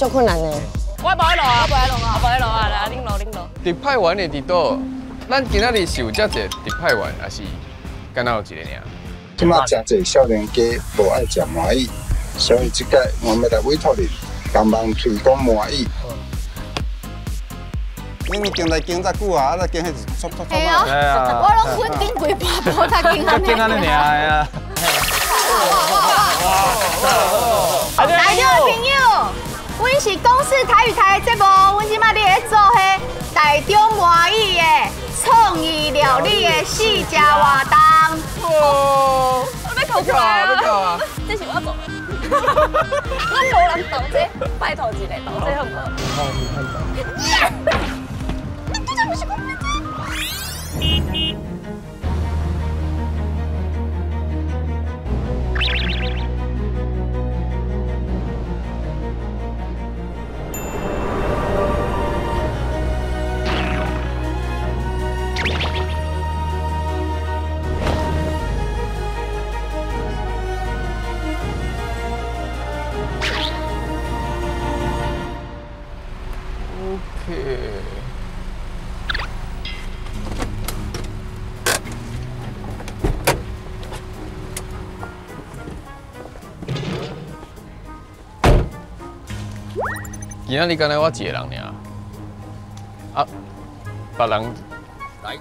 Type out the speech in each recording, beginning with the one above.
足困难的。我无爱落啊，我无爱落啊，我无爱落啊，来，恁落恁落。特派员会伫佗？咱今仔日是有遮济特派员，抑是敢若有一个尔？这马诚济少年家无爱食麻薏，所以这届我欲来委托恁帮忙推广麻薏。因为经来经遮久啊，啊，经彼是搓搓搓啊。我拢滚顶规巴肚才经安尼。经安尼尔啊。台中的朋友，阮是公视台语台的节目，阮这马伫咧做彼台中麻薏的创意料理的试食活动。哦，我欲哭出来啊！这是我做的，拢无人斗这，拜托一下斗这好无？你这不是讲今仔日敢若我一个人尔，啊，别人来。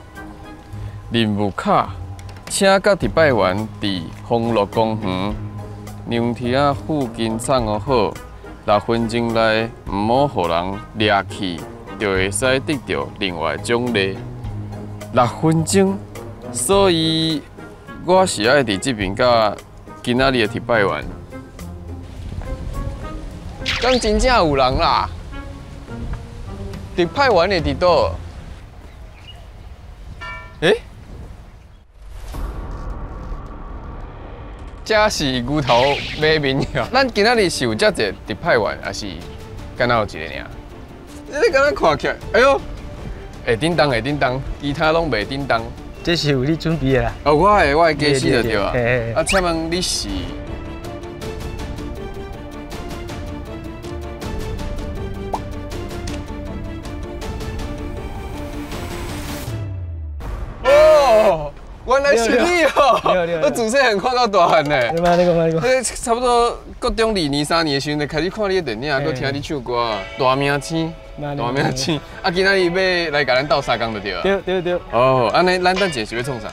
任务卡，请佮特派员伫丰乐公园凉亭仔附近藏好，6分钟内毋好予人掠去，就会使得到另外奖励。6分钟，所以我是爱伫这边佮今仔日的特派员。敢真正有人啦？特派员会伫佗？欸？这是牛头马面呀！咱今仔日是有遮济特派员，抑是敢若有一个尔？你敢若看起来，哎呦，会叮当会叮当，其他拢袂叮当。这是有你准备的啦。哦，我的家私就对啊。啊，请问你是？原来是你哦！我自细汉看到大汉呢。你讲。差不多国中2年、3年的时阵，就开始看你的电影，阁听你唱歌。大明星，大明星。啊，今仔日欲来共咱斗相共就对啊。对对对。哦，按呢，咱等一下是欲创啥？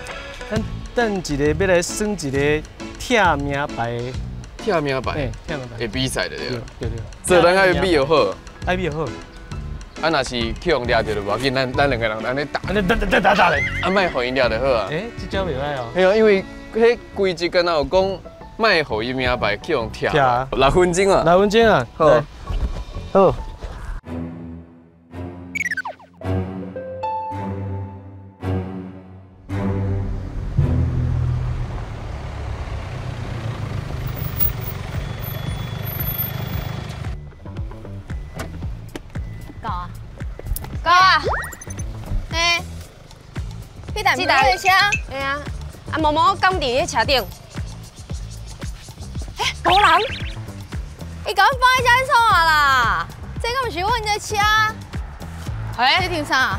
咱等一下欲来耍一个拆名牌。拆名牌。拆名牌。会比赛的对。对对。所以咱爱比就好。爱比就好。啊，若是去予掠著就无要紧，咱两个人按呢打，按呢打打打打咧。啊，莫予𪜶掠就好啊。欸，这招袂歹哦。嘿啊，因为彼规则敢若有讲，莫予伊名牌去予拆。6分钟啊。6分钟啊。好。好。这台车，嘿啊，啊毛毛敢伫彼车顶？欸，无人，伊共阮放佇遮创啊啦？这敢毋是阮的车？欸，这张啥？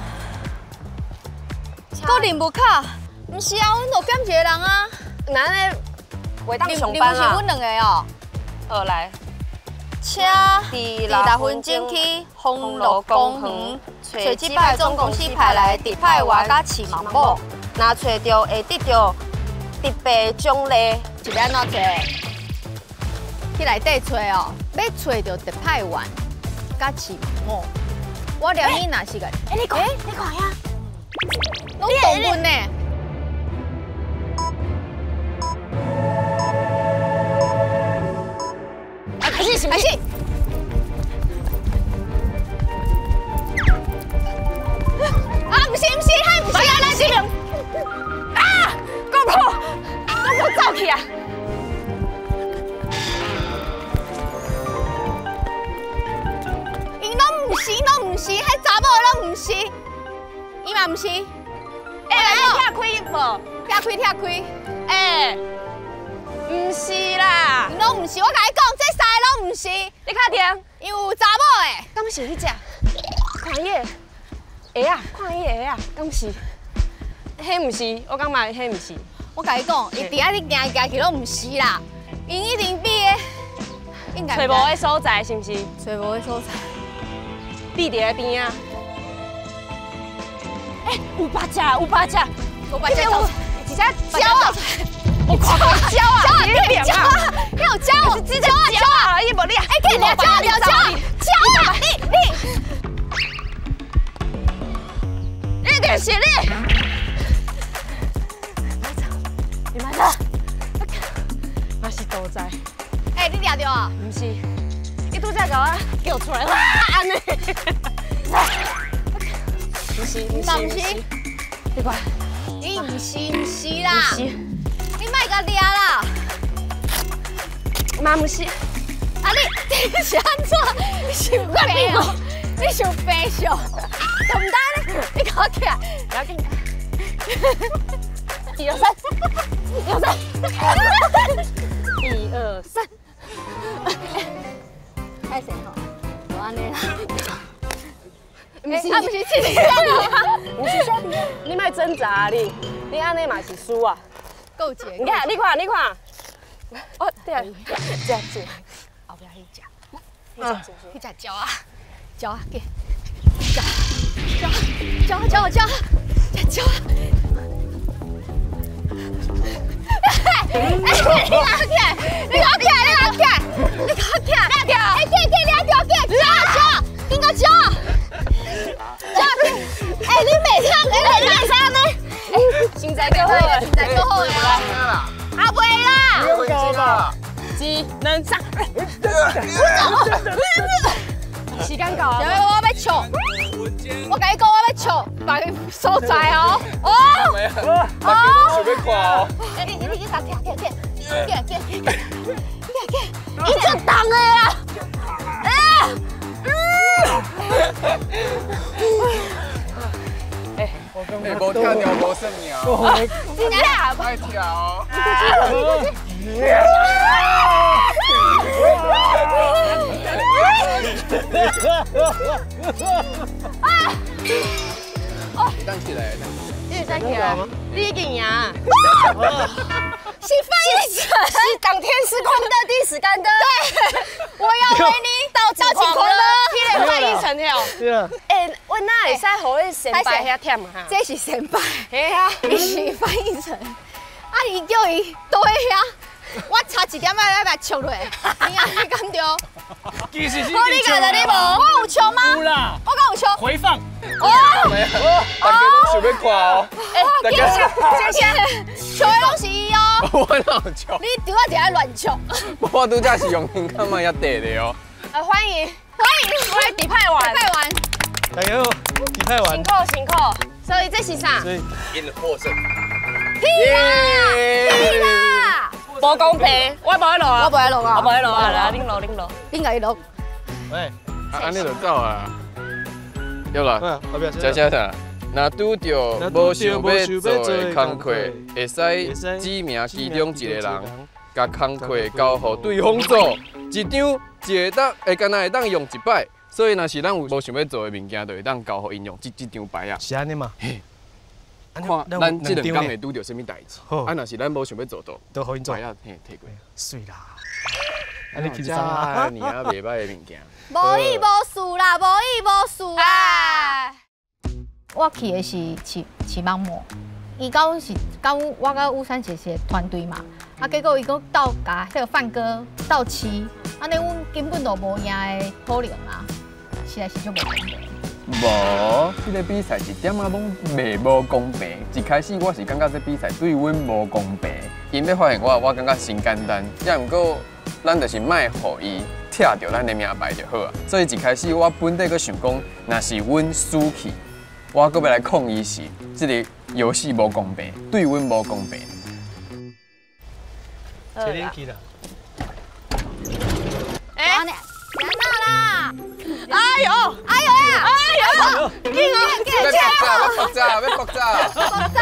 阁任务卡？毋是啊，阮就减一个人啊。那按呢袂当上班啊？任务是阮两个哦。好来，车伫6分钟去丰乐公园。找这摆总公司派来的特派员佮饲盲某，若揣著会得著特别奖励。是欲按怎揣？去内底揣哦，欲揣著特派员佮饲盲某。我连你若是个，欸，你看，你看遐，拢动物呢。啊，开始，开始。啊，毋是毋是，彼毋是啊，咱是。啊，公婆，公婆走去啊！𪜶拢毋是，拢毋是，彼查某拢毋是，伊嘛毋是。欸，来拆开无？拆开，拆开。欸，毋是啦，拢毋是，我共你讲，这三个拢毋毋是，你确定？伊有查某的。敢是彼只？看伊的鞋仔，看伊的鞋仔，敢是？彼毋是，我感觉彼毋是。我共你讲，伊伫遐咧行行去拢毋是啦，𪜶一定比的，应该揣无的所在是毋是？揣无的所在，避伫咧边仔。欸，有八只，有八只，有八只有一只鸟啊！我看到鸟啊，鸟啊，遐有鸟，鸟啊鸟啊，伊无你啊！欸，去掠鸟掠鸟鸟啊！你，一定是你！你莫走，嘛是多在。欸，你掠著啊？毋是，伊拄才共我叫出来，哇，按呢。毋是，毋是，毋是，你看，你毋是毋是啦，你莫共掠啦。嘛毋是，啊你你是按怎？你是有病哦？你是有病笑？都毋知咧，你共我起来，不要紧。一二三，一二三，一二三。歹势吼，无按呢啦。毋是，啊，毋是，是毋是小弟，你莫挣扎啊你，你按呢嘛是输啊。够一个。你看，你看，你看。哦，对啊，这这，后壁彼只，彼只鸟仔，鸟仔，给，鸟，鸟，鸟，鸟，鸟，鸟。哎，你拿起来，你拿起来，你拿起来，你拿起来，掠掉！哎，给给掠掉，给，鸟鸟，紧个鸟。哎，你袂通，你袂通呢？现在就好了，现在就好了。阿袂啦，一、两、三，时间到啊！我欲笑，我共你讲，我欲笑，别个所在哦。哦，哦，想欲看哦。你你你，听听听，听听听听，伊足重的啦！哎哎，无拆掉无算赢。真正？爱跳哦。你等起来，你会使起来，你已经赢。是翻译成，是当天是空的，地是干的。对，我要为你倒尽狂乐。彼个翻译成了。对啊。欸，我哪会使予彼先辈遐忝哈？这是先辈。嘿啊，伊是翻译成，啊，伊叫伊倒喺遐，我差一点仔来来笑落，你按呢敢对？其实是我你讲的你无，我有笑吗？有啦，我敢有笑。回放。哦，大家拢想欲看哦。哎，谢谢，笑的拢是伊哦。我哪有笑？你拄仔伫遐乱笑。我拄才是用耳孔仔遐缀的哦。欢迎欢迎，我来底派完，派完。大家好，底派完。辛苦辛苦。所以这是啥？𪜶获胜。屁啦！屁啦！无公平，我无爱落啊！我无爱落啊！我无爱落啊！来，恁落恁落，恁共伊落。喂，啊，按呢就走啊。对啦，食啥啥？若拄著无想欲做的工课，会使指名其中一个人，共工课交予对方做。一张一会当会干焦会当用一摆，所以若是咱有无想欲做的物件，就会当交予𪜶用这张牌仔。是按呢吗？嘿。看咱这两工会拄著啥物代志？啊，若是咱无想欲做，都予𪜶做。牌仔嘿提过。媠啦，按呢轻松啊！尔啊袂歹的物件。无意无事啦，无意无事啦。我去的是视网膜，伊佮阮是佮阮我佮乌山姐姐团队嘛，啊结果伊阁斗共彼个范哥斗试，按呢阮根本就无赢的可能啊，实在是足无公平。无，这个比赛一点仔拢袂无公平。一开始我是感觉这比赛对阮无公平，𪜶欲发现我，我感觉真简单。也毋过，咱就是莫予伊拆著咱的名牌就好啊。所以一开始我本底阁想讲，若是阮输去，我阁欲来抗议时，这个游戏无公平，对阮无公平。切恁去啦！哎，安怎啦？哎呦，哎呦呀！哎呦！紧哦，紧！欲爆炸，欲爆炸，欲爆炸！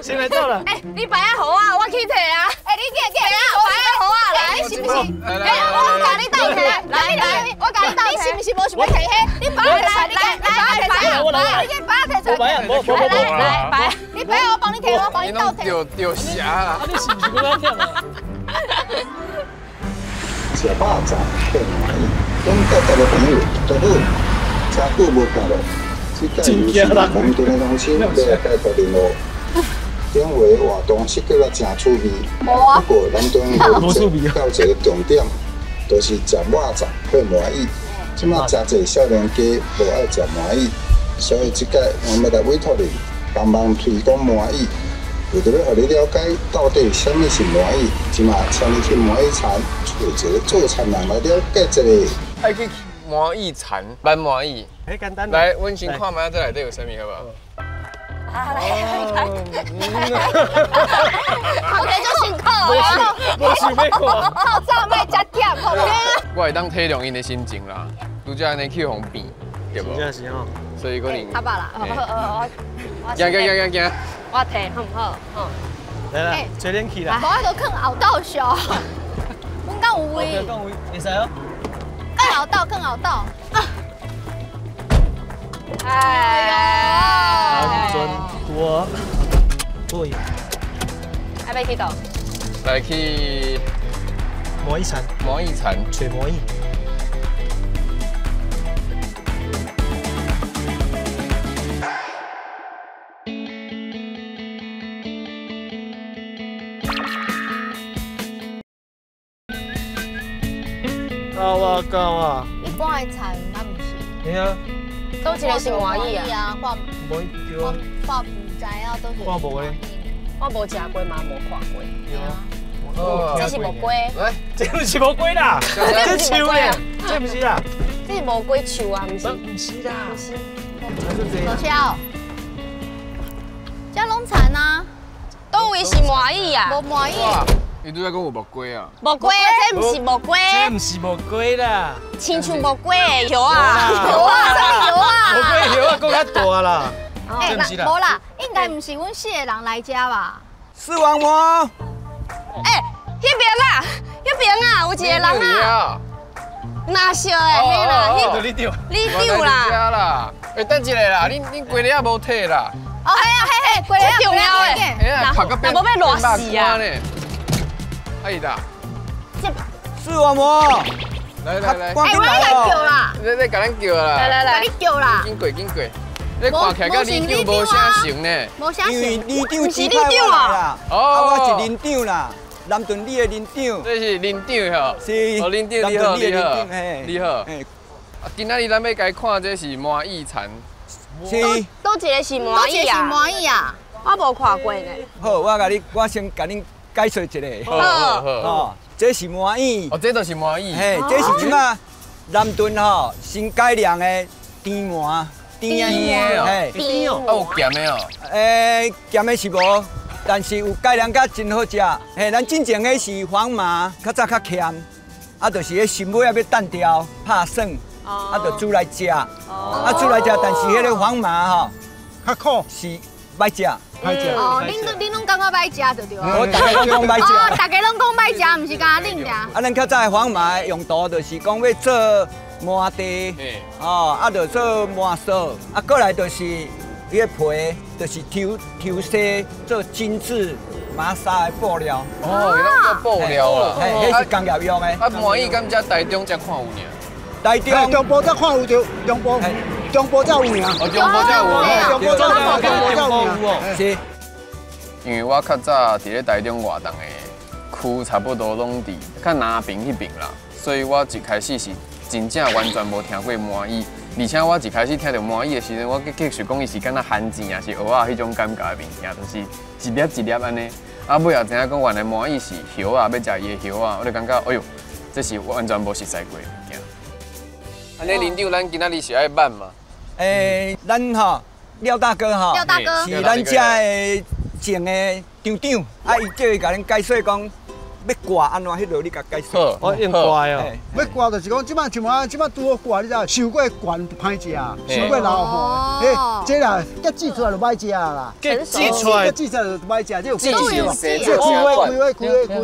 先来走了。哎，你牌仔予我，我去提啊。哎，你紧紧，牌仔予我来，是不是？哎，我共你斗试。是無想欲提彼，你擺提出來，你擺提出來，你擺提出來，來來擺，你擺我幫你提，我幫你倒提。丟丟蝦啦！啊，你是毋是閣較忝啊？食肉粽配麻薏，阮各界的朋友都好，真久無見咯。這屆又是南屯的鄉親欲來介紹恁咯。頂回活動設計了真趣味，不過南屯有到一個重點，就是食肉粽配麻薏。這馬誠濟少年家無愛食麻薏，所以這屆我欲來委託恁幫忙推廣麻薏。為著欲予你了解到底啥物是麻薏，這馬請你去麻薏田，找一個做田人來了解一下。愛去麻薏田，挽麻薏。很簡單。來，阮先看覓這內底有啥物，好無？啊，來來來！我這足辛苦的，無想欲看。透早莫遮忝，好無？我會當體諒𪜶的心情啦，拄才按呢去予變，對無？真正是吼。所以可能。較飽啦。行行行行行。我提好毋好？吼。來啦，吹冷氣啦。無我都囥後斗燒。阮敢有位？敢有位？會使哦。囥後斗，囥後斗。哎呦！我对。爱欲去佗？來去麻薏田，麻薏田，揣麻薏。到啊到啊！一般的田敢毋是？嘿啊。佗一个是麻薏啊？看无对啊。看毋知影佗一个。看無咧。我無食過嘛，無看過。對啊。這是木瓜。這毋是木瓜啦，這樹咧，這毋是啦。這是木瓜樹啊，毋是？毋是啦。毋是。老肖，這攏田啊？佗位是麻薏啊？無麻薏。伊拄才講有木瓜啊？木瓜，這毋是木瓜。這毋是木瓜啦。親像木瓜的葉啊。葉啊，啥物葉啊？木瓜葉啊，閣較大啦。欸，無啦，應該毋是阮四個人來遮吧？四王魔。欸，彼邊啊，彼邊啊，有一個人啊，藍色的，彼啦，里長，里長啦。啦。欸，等一下啦，恁規个無退啦。哦，嘿啊，嘿嘿，規个重要的。哎呀，讀甲若無欲熱死啊！阿姨的，四王魔，來來來，欸，我來叫啦，你共咱叫啦，來來來，共你叫啦，緊過緊過，你看起來佮里長無啥像呢，無啥像，因為里長指派我來啦，啊，我是林長啦，南屯里的林長，這是林長吼，是，哦，林長你好你好，你好，啊，今仔日咱欲共看這是麻薏田，是，佗一個是麻薏啊？麻薏啊，我無看過呢。好，我共你，我先共恁解說一下。好好好，哦，這是麻薏。哦，這就是麻薏。嘿，這是這馬南屯吼新改良的甜麻，甜的，嘿，甜哦，啊有鹹的哦。欸，鹹的是無，但是有改良甲真好食。嘿，咱進前彼是黃麻，較早較鹹，啊，就是彼心尾仔欲淡掉，拍耍，啊，就煮來食，啊，煮來食，但是彼个黃麻吼，較苦，是歹食。哦，恁攏感覺歹食就對啊。我逐家攏講歹食。哦，逐家攏講歹食，毋是干恁爾。啊，咱較早的黃麻的用途就是講欲做麻茶，哦，啊，就做麻素，啊，過來就是伊个皮，就是抽抽絲做精緻麻紗的布料。哦，伊攏做布料啊。嘿，彼是工業用的。啊，麻薏敢遮台中才看有爾？台中。中部才看有著，中部。中部才有爾。哦，中部才有。中部才有，中部才有。是。因為我較早佇咧台中活動的區，差不多攏佇較南邊彼邊啦，所以我一開始是真正完全無聽過麻薏，而且我一開始聽著麻薏的時陣，我繼續講伊是敢若番薯抑是蚵仔彼種感覺的物件，就是一粒一粒按呢。啊，尾後知影講原來麻薏是葉仔，欲食伊的葉仔，我就感覺，哎喲，這是完全無熟似過的物件。按呢，林長，咱今仔日是愛挽嘛？欸，咱吼廖大哥吼，廖大哥是咱遮的種的廠長，啊，伊叫伊共咱解說講，欲挂按怎彼落你共解释。哦，用挂哦。欲挂就是讲，这摆像啊，这摆拄好挂，你知？伤过悬歹食，伤过老吼。嘿，这啦，结籽出来就歹食啦。结籽出来，结籽出来就歹食，这有结籽嘛？这开花，开花，开花，开花，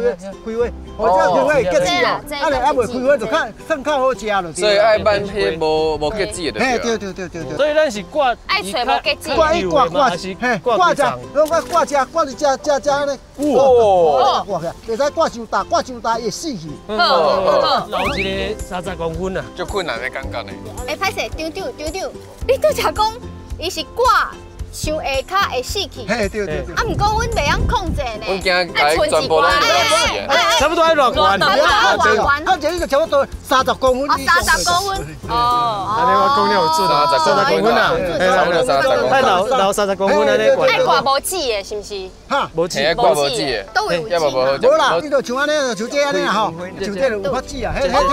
开花，哦，这开花结籽啊，啊，啊未开花就较算较好食就。所以爱挽彼无结籽的。嘿，对对对对对。所以咱是挂爱揣无结籽。挂一挂挂，嘿，挂只，拢挂挂只，挂一只只只安尼。哇！挂起来，袂使挂伤大，挂伤大会死去。好，留一个30公分啊，足困难的感觉呢。哎，歹势，张长张长，你拄才讲，伊是挂伤下跤会死去。嘿，对对对。啊，毋过阮袂晓控制呢。阮惊共全部拢死啊。差不多爱偌悬？偌悬？啊，这个差不多30公分。哦，30公分。哦。按呢我讲了有准啊，30公分啊，差不多30公分。爱留30公分按呢挂。爱挂无籽的，是毋是？哈，无籽，挂无籽的。都有籽。无啦，你就像按呢，像这按呢吼，像这就有法籽啊，彼彼彼，彼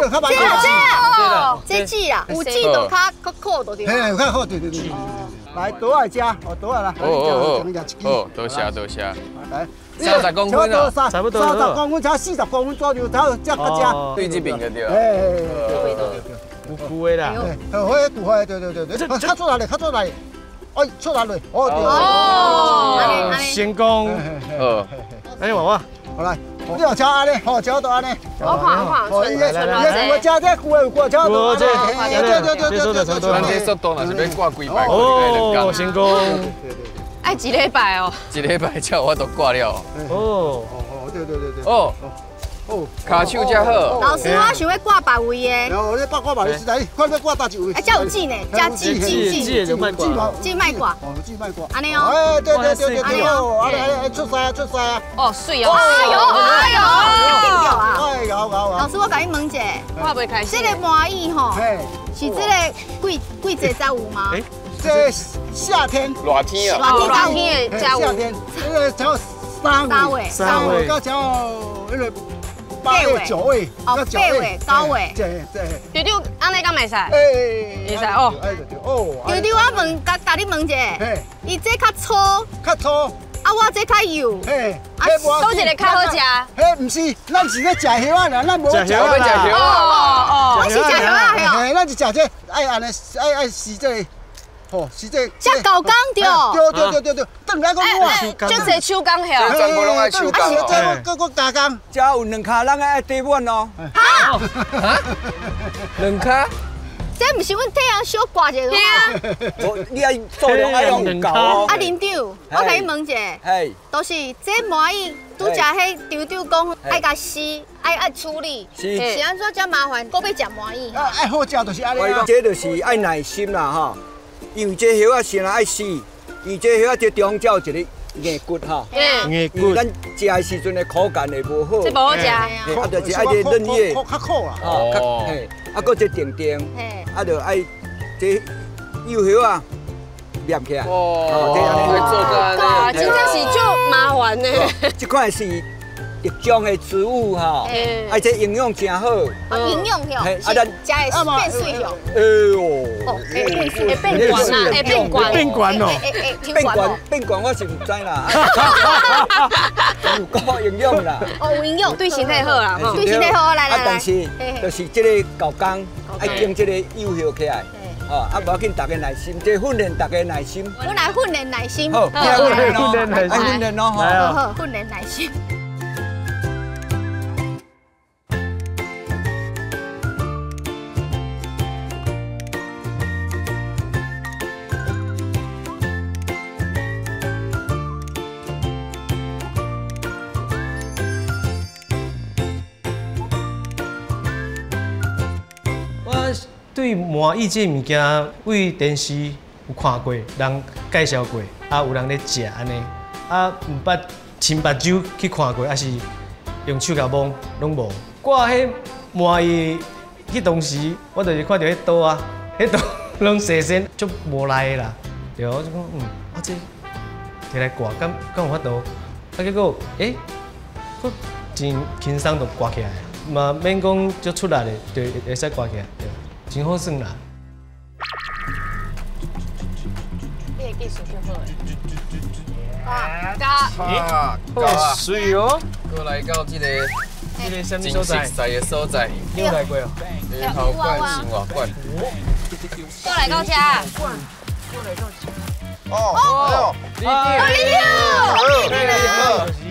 就较歹。这啦这啦，这籽啦，有籽就较较苦就对。嘿，较好，对对对。来，倒来食，哦，倒来啦。哦哦哦，多谢多谢。来，30公分啊，差不多30公分，差40公分左右，才才较食。对这边就对。哎，对对对对。有旧的啦。好，旧的，对对对对。较出来咧，较出来，哎，出来咧，哦对。哦，成功。哦。哎，娃娃，好来。你有食按呢？好，食都按呢。我看我看，纯纯老这。食这旧的有挂，食都。对对对对对对。咱这速度若是欲挂几摆，哦，成功。爱一礼拜哦。一礼拜才有法度挂了。哦。哦，对对对对。哦。哦，跤手才好。老师，我想欲挂别位的。哦，你挂别位，来，看欲挂佗一位。啊，才有籽呢，才籽籽籽。籽莫挂。籽莫挂。哦，籽莫挂。按呢哦。哎，对对对对对。哦，按呢按呢出师啊，出师啊。哦，水哦。哎呦哎呦，紧着啊。哎，有有有。老师，我共你问一下。我袂开始。这个麻薏吼，是这个季节才有吗？这夏天。热天啊。热天的才有。夏天，这个才有3月。3月到才有彼个。8月、9月、哦，8月、9月，对对。张长，按呢敢会使？哎，会使哦。哦。张长，我问，共你问一下，伊这较粗，较粗，啊，我这较幼，嘿，啊，佗一个较好食？彼毋是，咱是咧食叶仔啦，咱无食叶仔。哦哦，我是食叶仔嘿，咱是食这，爱按呢，爱食这个。吼，是这。这狗工对。对对对对对，转来讲我。足济手工晓。这全部拢爱手工。啊，这阁加工。这有两跤人爱缀满哦。哈？哈？两跤？这毋是阮太阳小挂一下吗？无，你爱数量爱用够哦。啊，林长，我共你问一下，就是这麻薏，拄才彼张长讲爱共洗，爱处理，是按怎遮麻烦？阁欲食麻薏？啊，爱好食就是按呢啊。这就是爱耐心啦，吼。因为这叶仔先爱洗，因为这叶仔这中才有一个硬骨吼，硬骨，咱食的时阵的口感会无好。这无好食。啊，就是爱这嫩叶，较苦啦。哦，嘿，啊，阁这甜甜，啊，就爱这幼叶仔捏起来。哦，这哇，真正是足麻烦呢。这款是特种的植物吼，啊，这营养真好。营养哟，啊，咱食会变水哟。哎呦，哦，会变会变悬啊，会变悬，变悬哦。变悬，变悬，我是毋知啦。有够营养啦。哦，有营养，对身体好啦，对身体好，来来来。啊，但是就是这个狗工爱经这个幼叶起来。哦，啊，无要紧，大家耐心，这训练大家耐心。我来训练耐心。好，训练哦，爱训练哦，好好，训练耐心。对麻薏这物件，为电视有看过，人介绍过，啊有人咧食按呢，啊毋捌亲目睭去看过，还是用手共摸，拢无。挂彼麻薏，彼当时我就是看著彼刀啊，彼刀拢细身，足无力的啦。对，我就讲，啊这摕来挂，敢有法度？啊结果，阁真轻松就挂起来，嘛免讲足出力的，就会使挂起来。对。真好耍啦！你的技术足好的。啊，加，好水哦！阁来到这个这个啥物真所在熟悉的所在，你有来过哦？林头馆生活馆。阁来到遮。哦，哎呦，李长，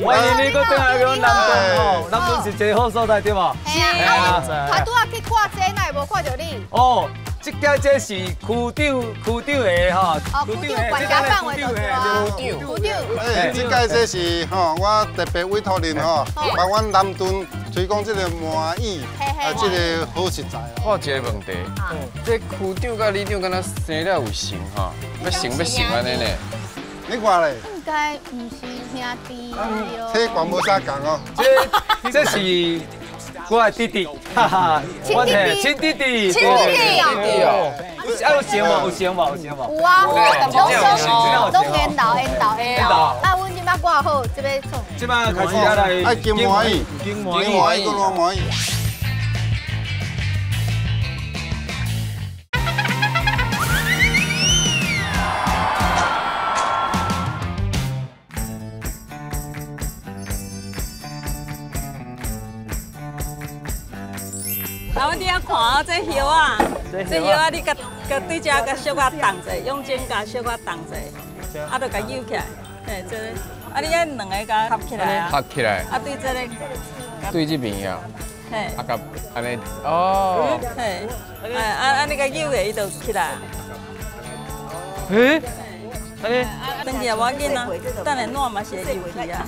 欢迎你阁转来阮南屯吼，南屯是一个好所在对无？嘿啊，啊，阮拄仔去看这，哪会无看著你？哦，这届这是区长区长的吼，哦，区长管辖范围就对啊。区长。哎，这届这是吼，我特别委托恁吼，帮阮南屯推广这个麻薏啊，这个好食材。我有一个问题，这区长佮里长敢若生了有成吼，欲成欲成按呢呢？你看咧，应该毋是兄弟哦。体悬无啥仝哦。这是我的弟弟，哈哈，亲弟弟，亲弟弟，亲弟弟哦。啊，有成无？有成无？有成无？有啊，拢缘投缘投缘投。啊，阮这摆挂好，这欲创。这摆开始啊来。爱金麻薏，金麻薏，金麻薏。啊，阮伫遐看哦，这叶仔，这叶仔你共共对这共小可动者，用剪共小可动者，啊，就共扭起来，嘿，这个，啊，你爱两个共合起来啊，合起来，啊，对这个，对这边啊，嘿，啊，共按呢，哦，嘿，哎，啊啊，你共扭下，伊就起来。欸，按呢，转去也无要紧啊，等下烂嘛是会油去啊。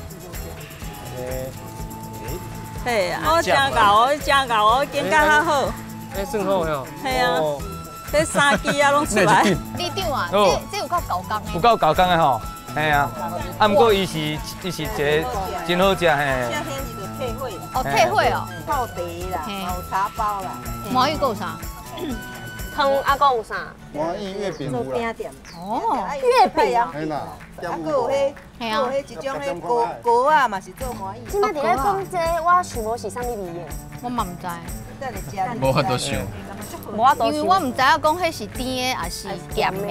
嘿，我真𠢕哦，真𠢕哦，经甲较好。哎，算好哟。嘿啊，这三支啊拢出来。里长啊，这有够厚工的。有够厚工的吼，嘿啊，啊，毋过伊是一个真好食嘿。夏天是就退火。哦，退火哦。泡茶啦，有茶包啦。麻薏阁有啥？汤啊，阁有啥？麻薏月饼有啦。哦，月饼啊。嘿啦。啊，阁有彼，阁有彼一种彼糕糕仔嘛是做麻薏。这摆伫咧讲这，我想无是啥物味的，我嘛毋知。无法度想。无法度因为我毋知影讲彼是甜的还是咸的。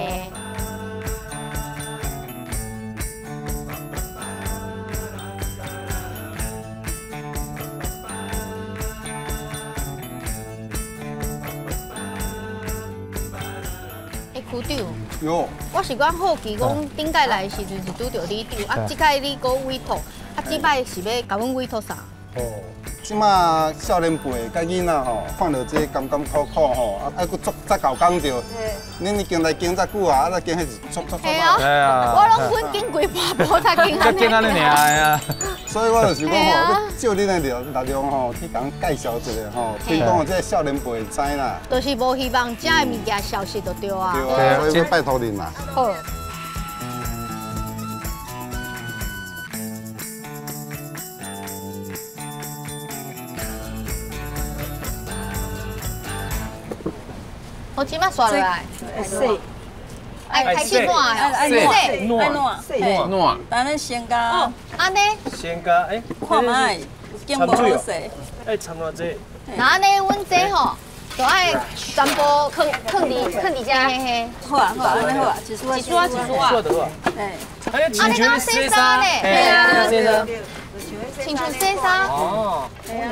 欸，区长。有。我是讲好奇，讲顶摆来的时阵是拄著里长，啊，这摆你阁委托，啊，这摆是欲共阮委托啥？哦，这马少年辈佮囡仔吼，看著这甘甘苦苦吼，啊，阁足足𠢕工著。恁已经来经遮久啊，啊，来经彼是足足足。嘿啊，我拢阮经规半步才经安尼。经按呢尔啊。所以我就是讲吼，欲借恁的力量吼，去共介绍一下吼，推广这少年辈会知啦。就是无希望这的物件消失就对啊。对啊，所以欲拜托恁啦。好。我这摆刷落来，洗，爱开始烂爱洗，爱烂，烂，等咱先共，按呢？先共哎，看觅，经无好势。爱掺偌济？那按呢，阮这吼，就爱全部囥囥伫囥伫遮。好啊好啊，按呢好啊，一束一束啊一束啊。嘿。按呢敢洗衫呢？嘿啊，洗衫。亲像洗衫。哦。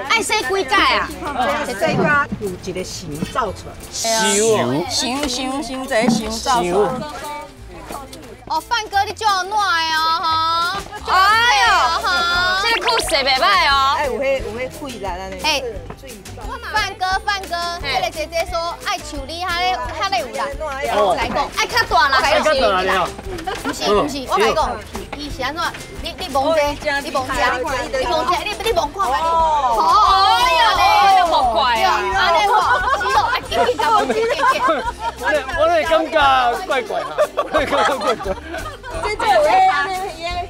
爱洗几摆啊？洗甲有一个形走出来。想想想想一个想走出来。哦，范哥，你足烂的哦，哈！哎呦，这个裤势袂歹哦。哎，有彼有彼气力按呢。哎，范哥，范哥，这个姐姐说爱像你遐咧遐咧有力。我来讲，爱较大啦，爱较大啦。毋是毋是，我来讲，伊是按怎？你摸这，你摸这，你摸这，你摸看觅。哦，哎呀，莫怪啊，按呢吼，是哦，啊，紧紧共我紧紧紧。我咧感觉怪怪哈，我咧感觉怪怪。这这有彼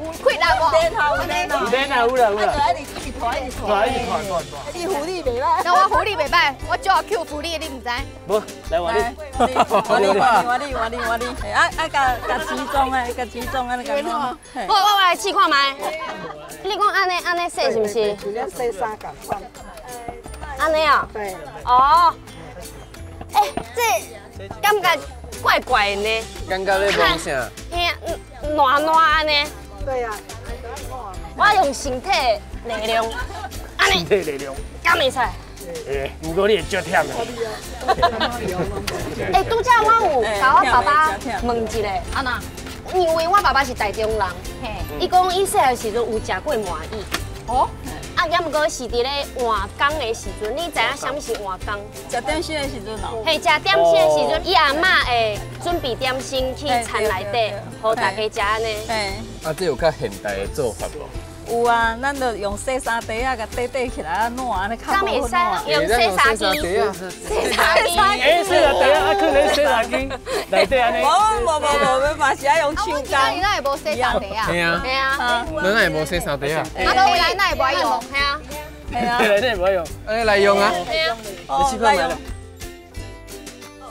有气力无？有练啊，有啦有啦。一直拖，一直拖，一直拖，拖拖。你护理袂歹。那我护理袂歹，我就要 Q 护理，你毋知？无，来换你。换你，换你，换你，换你。啊啊，共共集中的，共集中按呢共弄。我来试看觅。你讲按呢按呢洗是毋是？洗衫仝款。按呢啊？对。哦。欸，这感觉怪怪的呢。感觉咧摸啥？嘿，烂烂按呢。对啊。我用身体力量，按呢，身体力量，敢会使？欸，毋过你会足忝的。欸，拄才我有共我爸爸问一下，按怎？因为我爸爸是台中人，伊讲伊细汉时阵有食过麻薏。哦。啊，也毋过是伫咧换工的时阵，你知影啥物是换工？食点心的时阵哦。嘿，食点心的时阵，伊阿嬷会准备点心去田内底，予大家食按呢。嘿。啊，这有较现代的做法无？有啊，咱就用洗衫袋仔共底底起来啊，烂按呢较好敢会使用洗衫机？洗衫机。欸，洗衫袋仔啊，囥咧洗衫机内底按呢。无无无无，嘛是爱用手工。你哪会无洗衫袋仔？嘿啊。嘿啊。咱哪会无洗衫袋仔？啊，无来哪会无爱用？嘿啊。嘿啊。来哪会无爱用？哎，来用啊。嘿啊。你试看觅啦。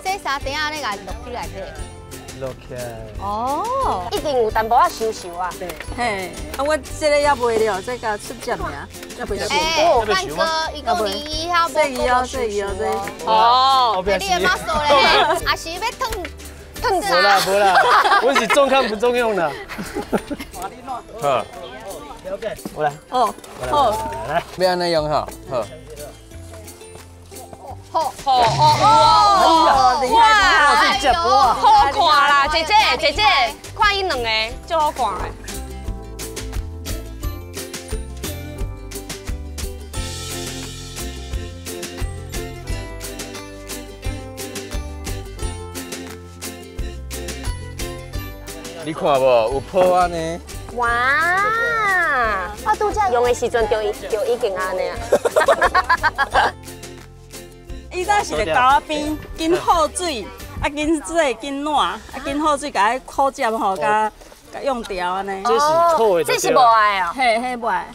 洗衫袋仔按呢共落去内底。落起来。哦，一定有淡薄仔湿湿啊。嘿，啊，我这个犹袂了，这共出汁尔，犹袂熟。欸，范哥，伊讲你以后无够熟哦，这。哦，你的马手咧，啊是欲烫烫无啦无啦，我是中看不中用的。好，了解，我来。哦，好，来，欲按呢用吼，好。好，好哦，厉害厉害，好看啦，姐姐姐姐，看伊两个，足好看的。你看无，有泡按呢。哇！我拄才用的时阵就已经按呢啊。伊早是咧沟仔边，紧好水，啊紧洗紧烂，啊紧好水，共彼苦汁吼，共用掉按呢。这是苦的。这是无爱哦。嘿，彼无爱。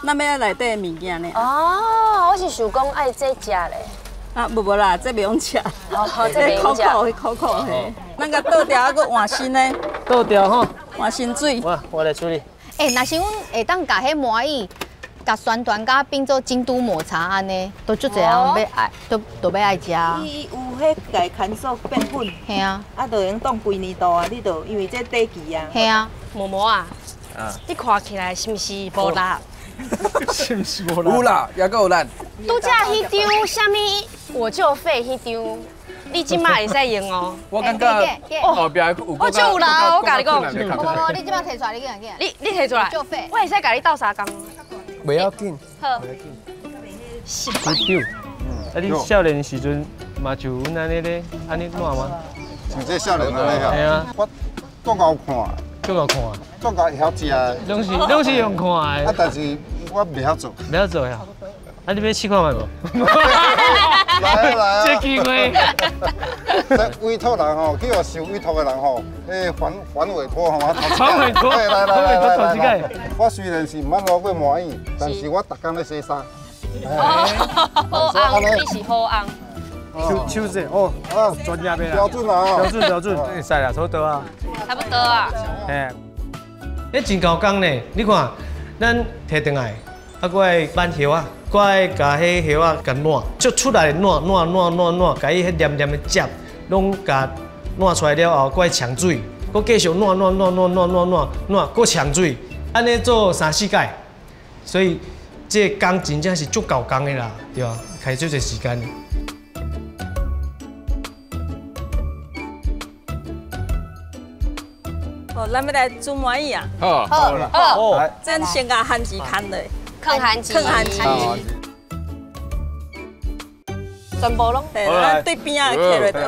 咱欲内底的物件呢。哦，我是想讲爱这食咧。啊，无无啦，这袂用食。哦，这袂用食。苦苦，苦苦嘿。咱共倒掉，啊，阁换新的。倒掉吼。换新水。我来处理。欸，若是阮会当共彼麻薏。共宣传甲变做京都抹茶按呢，都足济人欲爱，都欲爱食。伊有彼共牵塑变粉，嘿啊，啊，就会用当规年度啊，你就因为这短期啊。嘿啊，毛毛啊，你看起来是毋是无力？是毋是无力？有啦，犹阁有力。拄才彼张啥物我就废彼张，你这马会使用哦。我感觉后壁有。我就有啦，我共你讲。无无无，你这马提出来，你紧紧。你提出来。就废。我会使共你斗相共。袂要紧。好。区长，啊，你少年时阵嘛就阮按呢咧，按呢烂吗？像这少年按呢啊？嘿啊。我足𠢕看。足𠢕看。足𠢕会晓食的。拢是用看的。啊，但是我袂晓做。袂晓做呀？啊，你欲试看觅无？来啊来啊！这机会。这委托人吼，去予受委托的人吼，彼反委托吼，反委托，来来来来来。我虽然是毋捌滷过麻薏，但是我逐工咧洗衫。好红，你是好红。手手势哦，专业的啦，标准啊，标准标准，会使啦，差不多啊。差不多啊。嘿，彼真𠢕工呢，你看，咱提转来，啊，阁爱挽叶仔。阁爱共彼叶仔共烂，就出来烂烂烂烂烂，共伊彼黏黏的汁拢共烂出来了后，阁爱呛水，阁继续烂烂烂烂烂烂烂烂，阁呛水，按呢做三四摆，所以这个工真正是足𠢕工的啦，对啊，开足济时间。哦，咱欲来煮麻薏啊！好，好，好，咱先共番薯牵落。囥番薯，囥番薯，全部拢。对，对边仔囥落。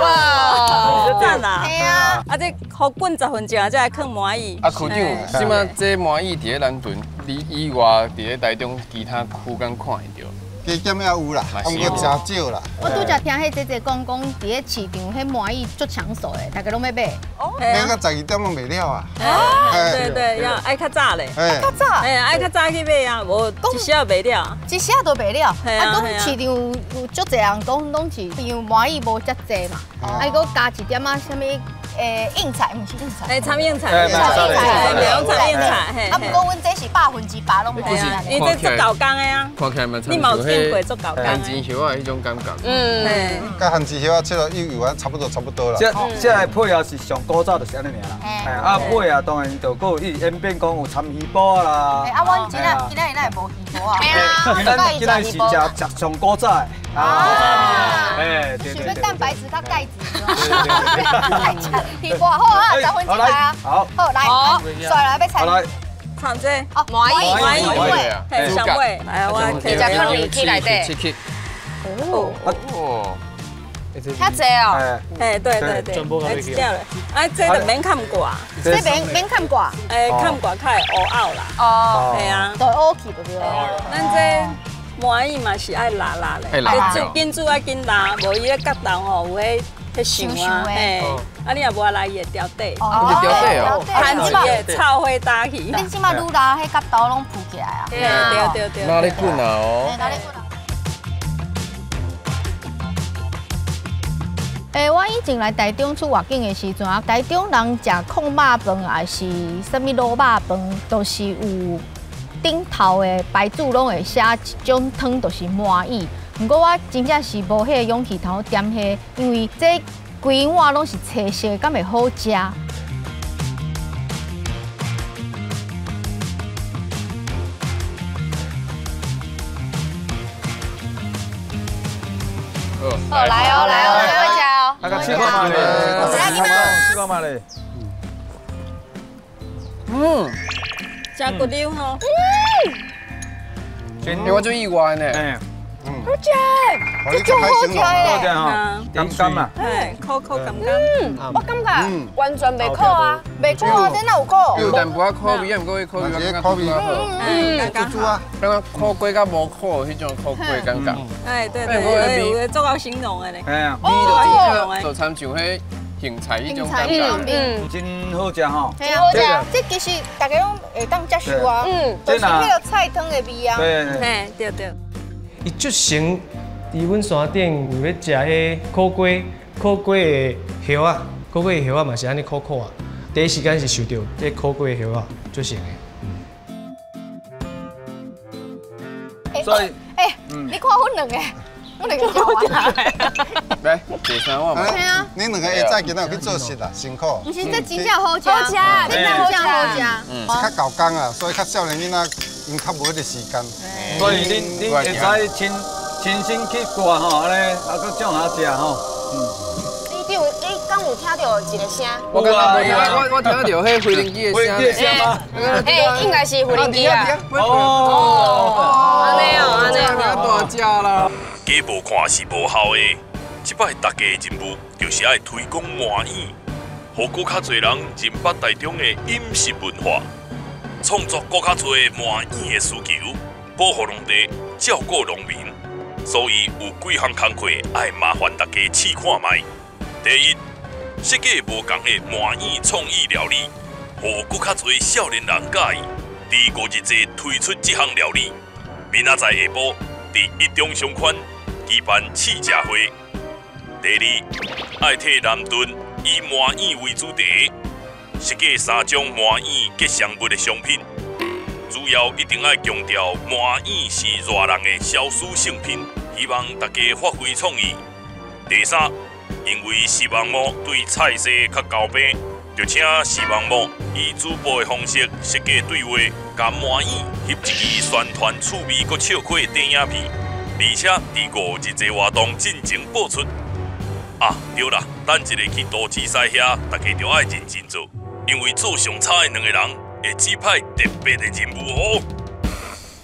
哇！赞啦！嘿啊！啊，这予滚10分钟，才来囥麻薏。啊，区长，这马这麻薏伫咧南屯，你以外伫咧台中其他区敢看会著？加减也有啦，毋过诚少啦。我拄才听彼姐姐讲，讲伫咧市场，彼麻薏足抢手的，大家拢欲买。买到12点拢袂了啊！对对，要爱较早咧。较早。哎，爱较早去买啊，无一时仔袂了。一时仔都袂了。啊，讲市场有足济人讲，拢是因为麻薏无遮济嘛，啊，阁加一点仔啥物应菜，毋是应菜。哎，参应菜，参应菜，对，参应菜。啊，毋过阮这是100%拢无啊。伊这足厚工的啊。看起来嘛，你嘛有见过足厚工。番薯叶仔彼种感觉。嗯。佮番薯叶仔切了幼幼啊，差不多差不多啦。这这个配料是上古早就是按呢尔啦。哎，啊尾啊，当然就阁有伊演变讲有掺鱼脯啦。啊，阮今仔今仔日哪会无鱼脯啊？咱今仔是食食上古早的。啊。哎，对对。想欲蛋白质佮钙质。鱼脯好啊，十分之来啊。好。好来，帅来欲菜。来。掺这。哦，麻薏，麻薏，嘿，上尾。来，我直接放入去内底。哦。哦。遐济哦。哎，对对对。哎，这了。哎，这就免砍挂。这免免砍挂。哎，砍挂较会乌拗啦。哦。系啊。就乌去就对了。咱这麻薏嘛是爱拉拉嘞，煮紧煮爱紧拉，无伊个角头吼有彼彼锈啊，嘿，啊你若无来伊会掉底。哦，掉底哦。番薯会臭火打去。恁这马愈拉，彼角头拢浮起来啊。对对对。哪里滚啊哦？哪里滚啊？欸，我以前来台中出外景的时阵啊，台中人食炕肉饭还是啥物卤肉饭，都是有顶头的牌子拢会写一种汤，就是麻薏。毋过我真正是无彼个勇气通点彼，因为这规碗拢是青色，敢会好食？好，来哦，来哦，来食哦。啊，试看觅咧，试看觅咧。嗯，真骨溜吼。嗯，我最意外呢。好食，这足好食的。好食吼，甘甘啊。嘿，苦苦甘甘。嗯，我感觉完全袂苦啊，袂苦啊，这哪有苦？有淡薄仔苦味，毋过彼苦味感觉苦味较好。嗯，猪猪啊，感觉苦瓜佮无苦彼种苦瓜感觉。哎，对对，有的足够形容的咧。哎呀，味就真正就参像彼芹菜彼种感觉。嗯，真好食吼。真好食，这其实大家拢会当接受啊。嗯，就是彼个菜汤的味啊。对，对对。伊足成伫阮山顶有咧食彼苦瓜，苦瓜的叶仔，苦瓜的叶仔嘛是按呢苦苦啊。第一时间是受著这苦瓜的叶仔足成的。所以，欸，你看阮两个，阮两个食完。来，第三碗嘛。对啊。恁两个下早今仔有去做事啦，辛苦。毋是，这真正好食，好食，真正好食。是较厚工啊，所以较少年囡仔。𪜶较无彼个时间，所以恁会使亲亲身去过吼，按呢啊，阁种下食吼。嗯。你有你敢有听著一个声？我我听著彼飞行机的声吗？欸，应该是飞行机啊。哦，按呢哦，按呢。大只啦。假无看是无效的，这摆大家的任务就是爱推广麻薏，予阁较济人认捌台中的饮食文化。创作阁较济麻薏的需求，保护农地，照顾农民，所以有几项工课爱麻烦大家试看觅。第一，设计无仝的麻薏创意料理，予阁较济少年人佮意。伫五日节推出这项料理，明仔载下晡伫一中商圈举办试食会。第二，爱替南屯以麻薏为主题。设计3种麻薏吉祥物的商品，主要一定爱强调麻薏是热人的消暑圣品，希望大家发挥创意。第三，因为视网膜对菜色较厚平，就请视网膜以主播的方式设计对话，共麻薏翕一支宣传趣味阁笑诙的电影片，而且伫5日节活动进前播出。啊，对啦，等一下去都市西遐，大家就爱认真做。因为做上差的两个人会指派特别的任务哦。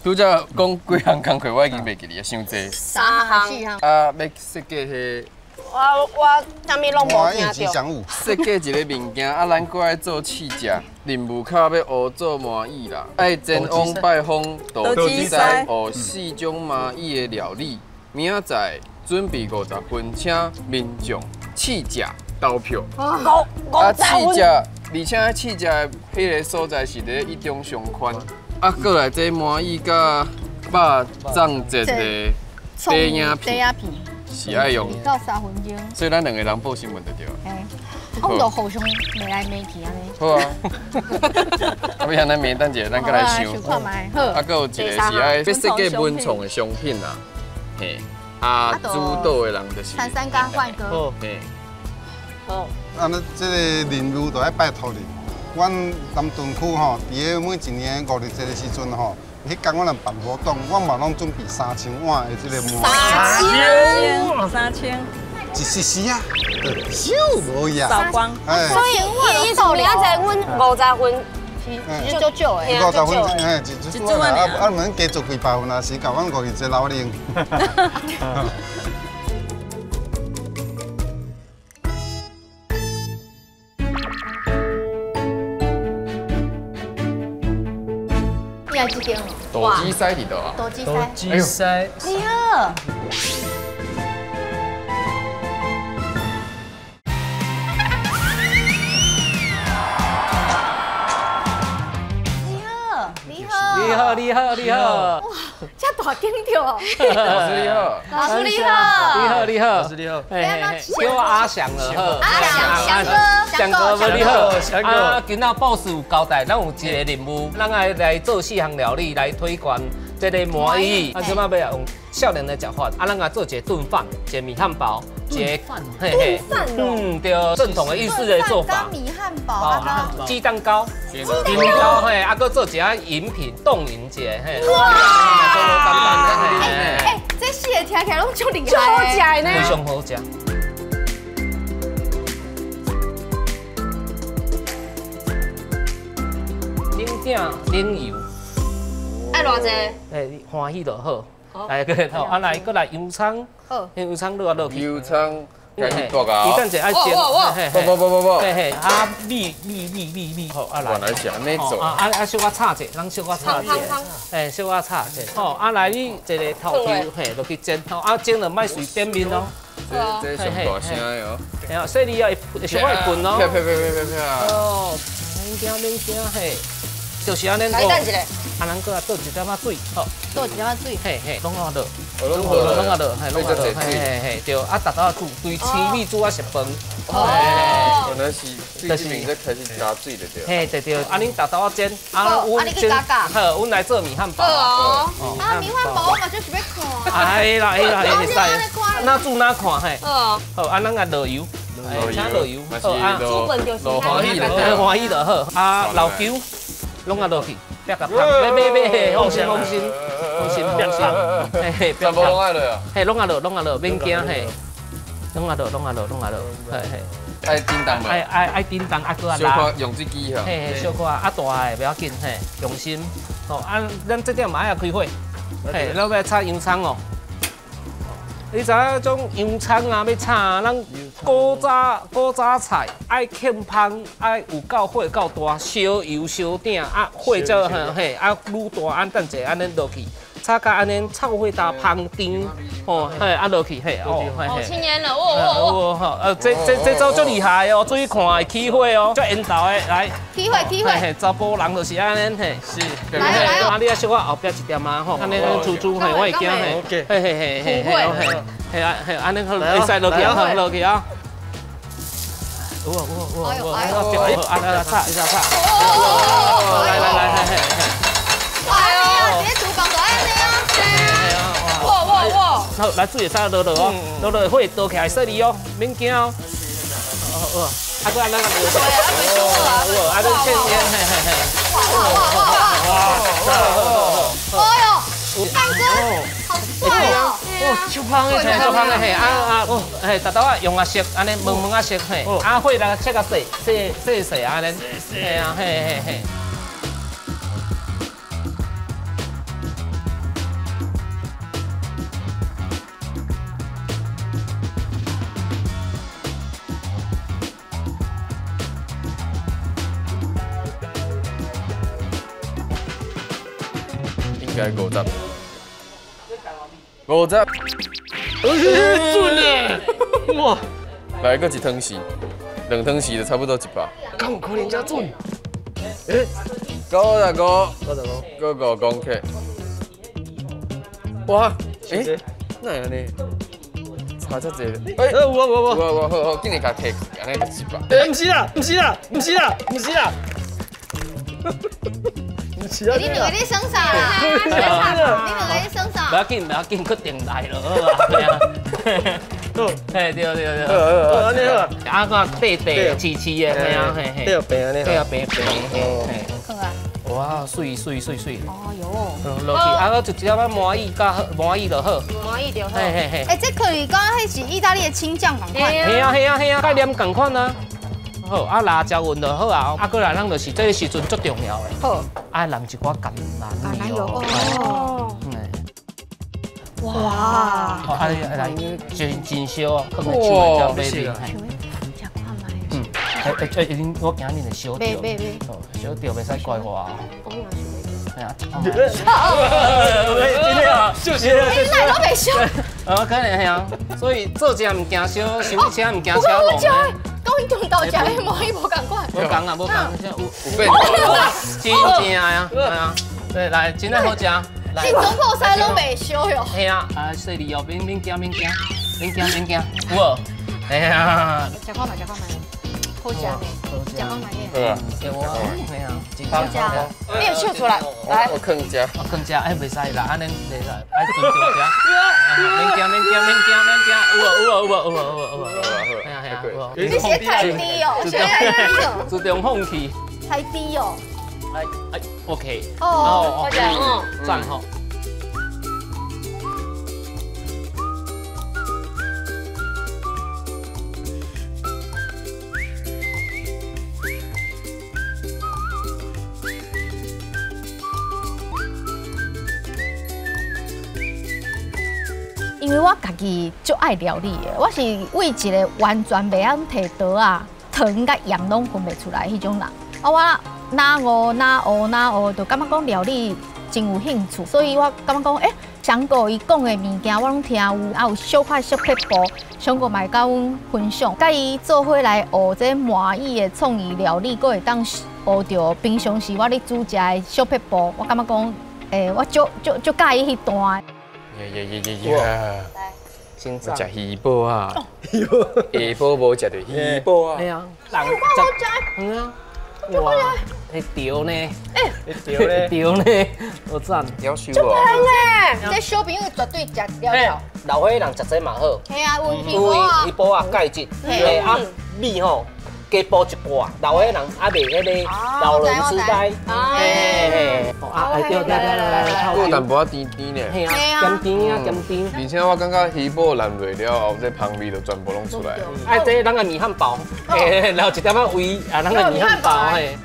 拄则讲几项工课，我已经袂记得啊，伤济。3项、4项。啊，欲设计彼。我啥物拢无听著。设计一个物件，啊，咱阁爱做试食，任务卡欲学做麻薏啦，爱前往拜访杜子西，学4种麻薏的料理。明仔载准备50分，请民众试食投票。啊，试食。而且试食的彼个所在是伫一中商圈，啊，阁来这麻薏佮肉粽节的短影片是爱用到3分钟，所以咱两个人报新闻就对了。嘿，我們就互相罵來罵去按呢。好啊。啊，欲按呢罵，等一下咱閣來想。想看覓。好。啊，閣有一個是愛欲設計文創的商品啦，嘿，啊，主導的人就是。陳三剛換歌。嘿。好。啊，那這個任務就愛拜託你。阮南屯區吼，佇咧每一年五日節的時陣吼，彼工阮人辦活動，阮嘛攏準備3000碗的這個鰻。3000。一時時啊，就少無呀。掃光。所以伊做明仔載阮50份，是足少的。50份，嘿，一一碗啊，啊，毋加做幾百份啊，是共阮五日節流奶。豆鸡塞伫倒啊？豆鸡塞。豆鸡塞。你好。你好，你好。你好，你好，你好。哇，遮大间著。老師你好。老師你好。你好，你好。老師你好。叫我阿翔了。阿翔，翔哥，翔哥，你好。啊，今仔 boss 有交代，咱有一個任務，咱愛來做4項料理來推廣這個麻薏。啊，這擺欲用少年的食法，啊，咱來做一個燉飯，一個米漢堡，一個嘿嘿，嗯，對，正統的意式的做法。米漢堡啊，雞蛋糕，雞蛋糕，嘿，啊，閣做一下飲品凍飲一個，嘿。哇！哎，這四個聽起來攏足厲害，足好食的呢。非常好食。冷鼎冷油，愛偌濟？哎，歡喜就好。來，閣啊來，閣來油蔥，油蔥落啊落去。油蔥，開始剁啊！伊等下愛煎，不不不不不，嘿嘿，啊米米米米米，好啊來。原來是按呢做。啊啊啊！小可炒者，咱小可炒者，嘿，小可炒者。好，啊來你一个頭抽，嘿，落去煎，吼啊煎了莫隨點面哦。這這上大聲的哦。嘿啊，細膩啊，會小可會滾哦。啪啪啪啪啪。哦，免驚免驚，嘿。就是按呢。來等一下。啊，咱閣來倒一點仔水，好。倒一點仔水。嘿嘿，攏啊落，攏啊落，嘿，攏啊落，嘿嘿嘿，對，啊，逐道煮，對青米煮啊熟飯。哦。原來是，就是才開始加水就對。嘿，對對，啊，恁逐道仔煎，啊，阮煎，好，阮來做米漢堡。好哦。啊，米漢堡我嘛就是欲看。哎啦哎啦，會使。哪煮哪看嘿。好。好，啊，咱來落油，請落油。好啊，煮飯就是歡喜就歡喜就好。啊，老酒。攏啊落去，煸甲香，欲欲欲，放心放心，放心煸香，嘿嘿，全部攏愛落啊？嘿，攏啊落，攏啊落，免驚嘿，攏啊落，攏啊落，攏啊落，嘿嘿。愛叮當無？愛愛愛叮當，啊閣啊小可用這支吼。嘿嘿，小可啊，啊大的袂要緊，嘿，用心。吼啊，咱這點嘛愛開火，嘿，咱欲炒洋蔥哦。你知影種洋蔥啊，欲炒啊，咱古早菜愛囥芳，愛有夠火夠大，燒油燒鼎啊，火才嘿嘿啊愈大，按等者按呢落去，炒甲按呢臭火焦芳甜，吼嘿啊落去嘿哦嘿嘿。青年了，哦哦哦，這招足厲害哦，注意看會起火哦，足緣投的來。起火起火。嘿，查埔人就是按呢嘿。是。來來啊，你啊小可後壁一點仔吼，按呢煮煮嘿，我會驚嘿。嘿嘿嘿嘿嘿。嘿啊嘿，按呢好，會使落去啊，落去啊。有啊有啊有啊有啊，啊啊炒一下炒。來來來，嘿嘿嘿。哎呀，這廚房就按呢啊。哇哇哇！好，來水會使落落哦，落落火倒起來細膩哦，免驚哦。哦哦，啊，閣按呢個。哦，啊，閣切煙，嘿嘿嘿。哇哇哇哇！哇！哎呦，大哥，好帥哦！哦，超香的，超香的嘿，啊啊，嘿，沓沓仔用啊色，按呢蒙蒙啊色嘿，啊火來切較細，細細細按呢，嘿啊嘿嘿嘿。應該50。50，準嘞！哇，來閣一湯匙，2湯匙就差不多100。敢有可能這準？95， 95，閣5公克。哇，欸，哪會按呢？差遮济。哎，有有有有，好好，紧来共提，按呢就一百。哎，毋是啦，毋是啦，毋是啦，毋是啦。你两个咧耍啥啦？你两个咧耍啥？不要紧，不要紧，决定来了，好啊。嘿，对对对。好好，按呢好。啊，个短短细细的，嘿啊嘿嘿。对平按呢。对啊，平平嘿。好啊。哇，水水水水。哦哟。落去，啊，我就一点仔麻薏加麻薏就好。麻薏就好。嘿嘿嘿。哎，这可以讲彼是意大利的青酱仝款。嘿啊嘿啊嘿啊，概念仝款啊。好，啊辣椒粉就好啊，啊过来咱就是这个时阵足重要的。好。啊，淋一寡橄榄油。哦。哇。好，啊来，真真烧哦，放在手的这边。嗯，哎哎，我惊你会烧著。烧著袂使怪我啊。哎呀，真的啊，烧死了！你哪拢袂烧？可能系啊，所以做食毋惊烧，修车毋惊车弄。讲伊中昼食的麻薏无仝款。无仝啊，无仝，有有变。真正啊，系啊，对，来，真正好食。你总铺西拢袂烧哟。系啊，啊，细腻哦，免免惊，免惊，免惊，免惊，有无？系啊。食看觅，食看觅，好食呢，食看觅好啊，有啊，系啊，好食。你有笑出来，来。我囥食。我囥食，哎，袂使啦，按呢袂使，爱尊重食。免惊，免惊，免惊，免惊，有无？有无？有无？有无？有无？系啊系啊，你写太低哦，写太低哦，自动放弃。太低哦。哎哎，OK。哦，赞吼。因为我家己足爱料理的，我是为一个完全袂晓提刀啊、糖佮盐拢分袂出来彼种人。啊，我哪学哪学哪学，就感觉讲料理真有兴趣，所以我感觉讲，欸，翔哥伊讲的物件我拢听有，啊有小可小撇步，翔哥嘛会佮阮分享，佮伊做伙来学这麻薏的创意料理，阁会当学著平常时我咧煮食的小撇步，我感觉讲，欸，我足足足佮意彼段。耶耶耶耶！来，我食鱼脯啊，下晡无食著鱼脯啊。对啊，人食，嗯啊，哇，会掉呢，会掉呢，掉呢，好赞，夭寿哦。呢，这小朋友绝对食了了。老岁人食这嘛好，嘿啊，有鱼脯啊，鱼脯啊，钙质，嘿啊，米吼。加补一寡，老岁人还袂彼个老人痴呆，嘿嘿，啊，对对对对，有淡薄仔甜甜呢，嘿啊，咸甜啊，咸甜。而且我感觉鱼脯淋落了后，这香味就全部拢出来。啊，这咱个米汉堡，嘿，留一点仔味啊，咱个米汉堡嘿。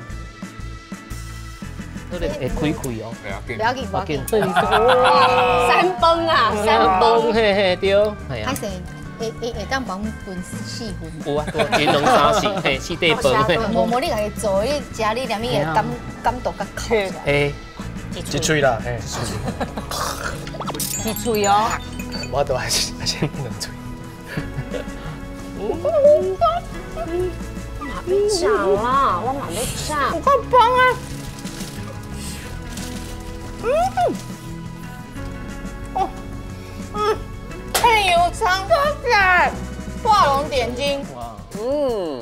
这个会开开哦，不要紧，不要紧。三崩啊，三崩，嘿嘿对。歹势。会会会当帮阮分四份。有啊，一两三四，嘿，四块饭。无无你家己做，你食你连伊会感感觉较口出来。嘿，一喙啦，嘿，一喙哦。我都还是还是两喙。我嘛欲食啦，我嘛欲食。有够香啊！嗯，哦，嗯。配油肠，多谢，画龙点睛。哇，嗯，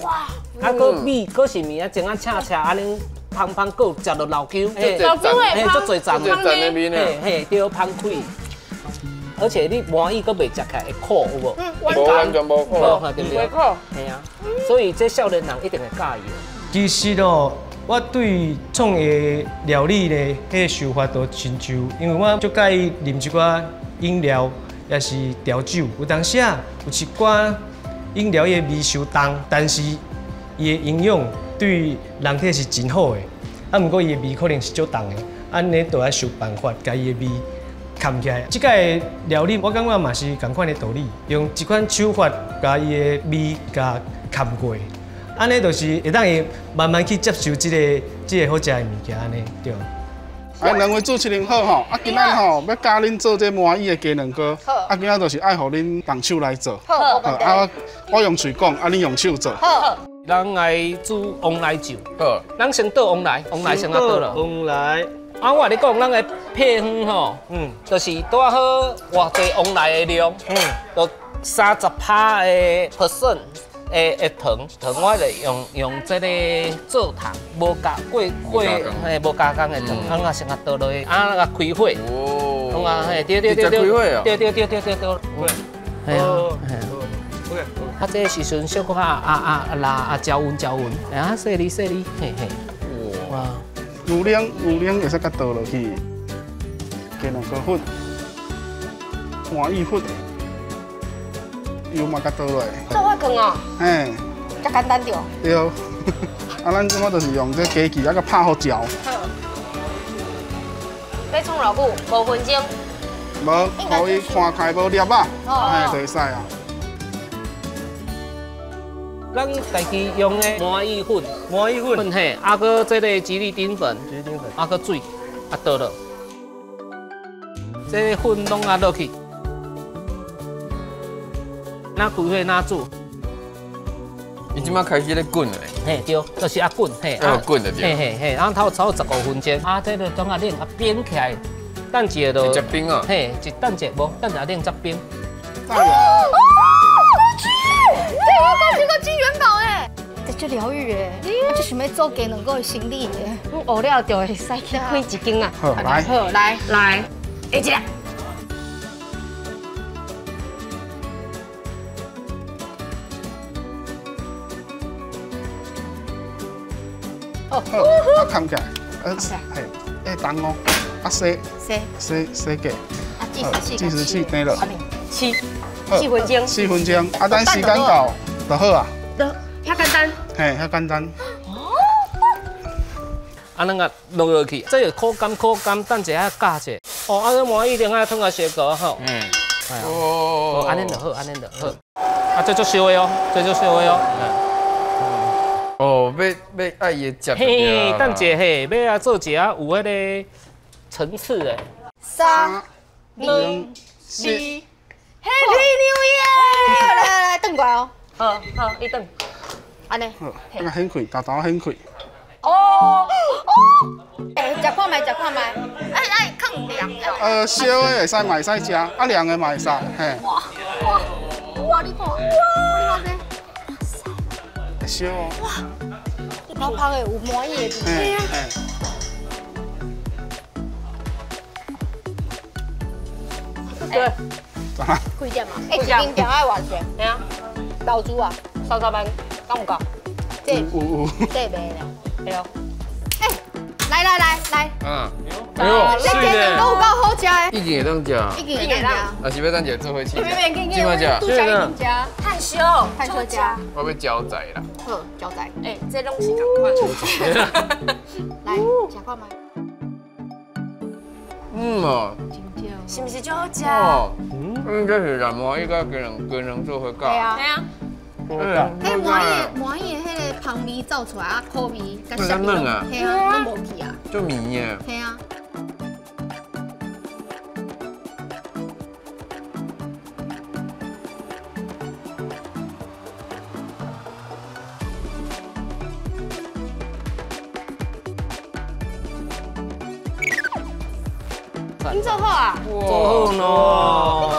哇，啊，阁米，阁是物啊，整啊赤赤，按呢芳芳，阁有食落老姜，老姜会足济层，嘿，嘿，对，芳开。而且你麻薏阁袂食起来会苦，有无？无完全无苦，对不对？苦。嘿啊，所以这少年人一定会佮意。其实哦，我对创意料理呢，彼个想法都亲像，因为我足佮意啉一寡饮料。也是调酒，有当时啊，有一寡饮料伊的味伤重，但是伊的营养对人体是真好的。啊，毋过伊的味可能是足重的，按呢就爱想办法共伊的味盖起来。这个料理我感觉嘛是仝款的道理，用这款手法共伊的味共盖过，按呢就是会当会慢慢去接受这个好食的物件，按呢对。哎，两位主持人好吼，啊，今仔吼欲教恁做这麻薏的鸡卵糕，啊，今仔就是爱予恁动手来做。好，啊，我用喙讲，啊，恁用手做。好，咱来煮旺来酒。好，咱先倒旺来，旺来先啊倒了。旺来，啊，我跟你講，咱的配方吼，就是拄好偌濟往來的量，就30%的 percent 的糖，糖我就用這個做糖，無加過過，嘿，無加工的糖，啊，我先共倒落去，啊，共開火，哦，啊，嘿，對對對對，對對對對對對，嘿啊，嘿啊，啊，這個時陣小可啊啊啊加溫加溫，啊，細膩細膩，嘿嘿，哇。牛奶會使佮倒落去，雞卵糕粉、麻薏粉，油嘛佮倒落。做法囥哦。嘿。遮簡單著。對。啊，咱這馬就是用這機器啊，佮拍好攪。好。欲創偌久？5分鐘。無，予伊看開無粒啊，嘿，就會使啊。咱家己用的麻薏粉，麻薏粉嘿，啊，閣這個吉利丁粉，啊，閣水，啊倒落，這個粉攏啊落去，哪開火哪煮。伊這馬開始咧滾了。嘿，對，就是啊滾，嘿，啊滾就對。嘿嘿嘿，然後超15分鐘，啊，這個當啊冷啊冰起來，等一下就。直接冰啊。嘿，一等一下無，等下冷才冰。這個金元寶哎，這足療癒哎，我就想欲做雞卵糕的生理的。阮學了就會使去開一間啊。好，來，好，來，來，下一個。好，啊，冚起來，嘿，會重哦，啊，洗，洗，洗過。啊，計時器，計時器停了。4分鐘。4分鐘，啊，等時間到就好啊。遐簡單。嘿，遐簡單。哦。啊，咱個落落去，這個口感口感，等一下教者。哦，啊，這麻薏一定愛湯個小個吼。嗯。哦。按呢就好，按呢就好。啊，這足燒的哦，這足燒的哦。哦，欲愛伊食。嘿，等者嘿，欲啊做一下有彼個層次的。3、2、1，Happy New Year！來來來，轉過來哦。好，好，你轉。按呢。好，啊，掀開，豆豆掀開。哦哦，欸，食看覓，食看覓，哎哎，囥涼。燒的會使，嘛會使食，啊涼的嘛會使，嘿。哇哇哇！你看，哇，你看這。會燒哦。哇，香香的，有麻薏的味。對。幾點啊？欸，一間店愛偌濟？嘿啊。投資啊，30萬，敢有夠？這有有。這袂咧。對哦。欸，來來來來。嗯。這雞卵糕有夠好食的。已經會當食。已經會當食。啊是欲等一下做伙試。免免緊緊，這擺食。炭燒，炭燒食。我欲招財啦。好，招財。欸，這攏是仝款。來，食看覓。嗯哦。是毋是足好食？哦，應該是藍麻薏佮雞卵做伙攪。對啊。對啊。彼麻薏的彼個香味走出來啊，苦味佮涩味，嘿啊，攏無去啊。足綿的。嘿啊。你做好啊？做好咯。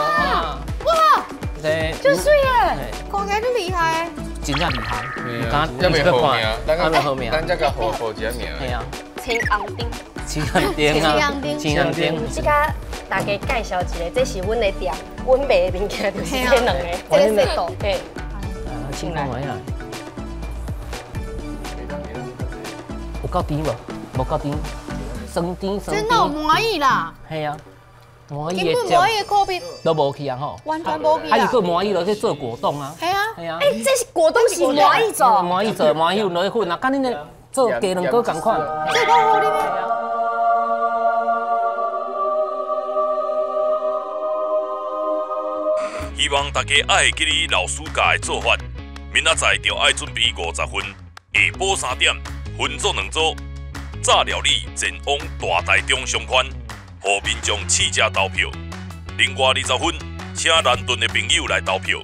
哇！就媠耶，看起來足厲害。真正厲害，還袂好名，好名，咱才共好好一个名。嘿啊。青紅燈。青紅燈啊！青紅燈。這個大家介紹一下，這是阮的店，阮賣的物件就是這兩個。這個色度。嘿。青紅燈啊。有夠甜無？無夠甜。酸甜酸甜。真的有麻薏啦。嘿啊。麻薏根本麻薏的苦味都無去啊吼，完全無去啊！啊，伊閣麻薏落去做果凍啊，係啊，係啊。欸，這是果凍是麻薏做，麻薏做麻薏落去粉啊，佮恁的做雞卵糕仝款。這夠好啉。希望大家愛會記得老師教的做法，明仔載就愛準備50份，下晡3點分做2組，炸料理前往大台中商圈。予民眾試食投票，另外20分，請南屯的朋友來投票，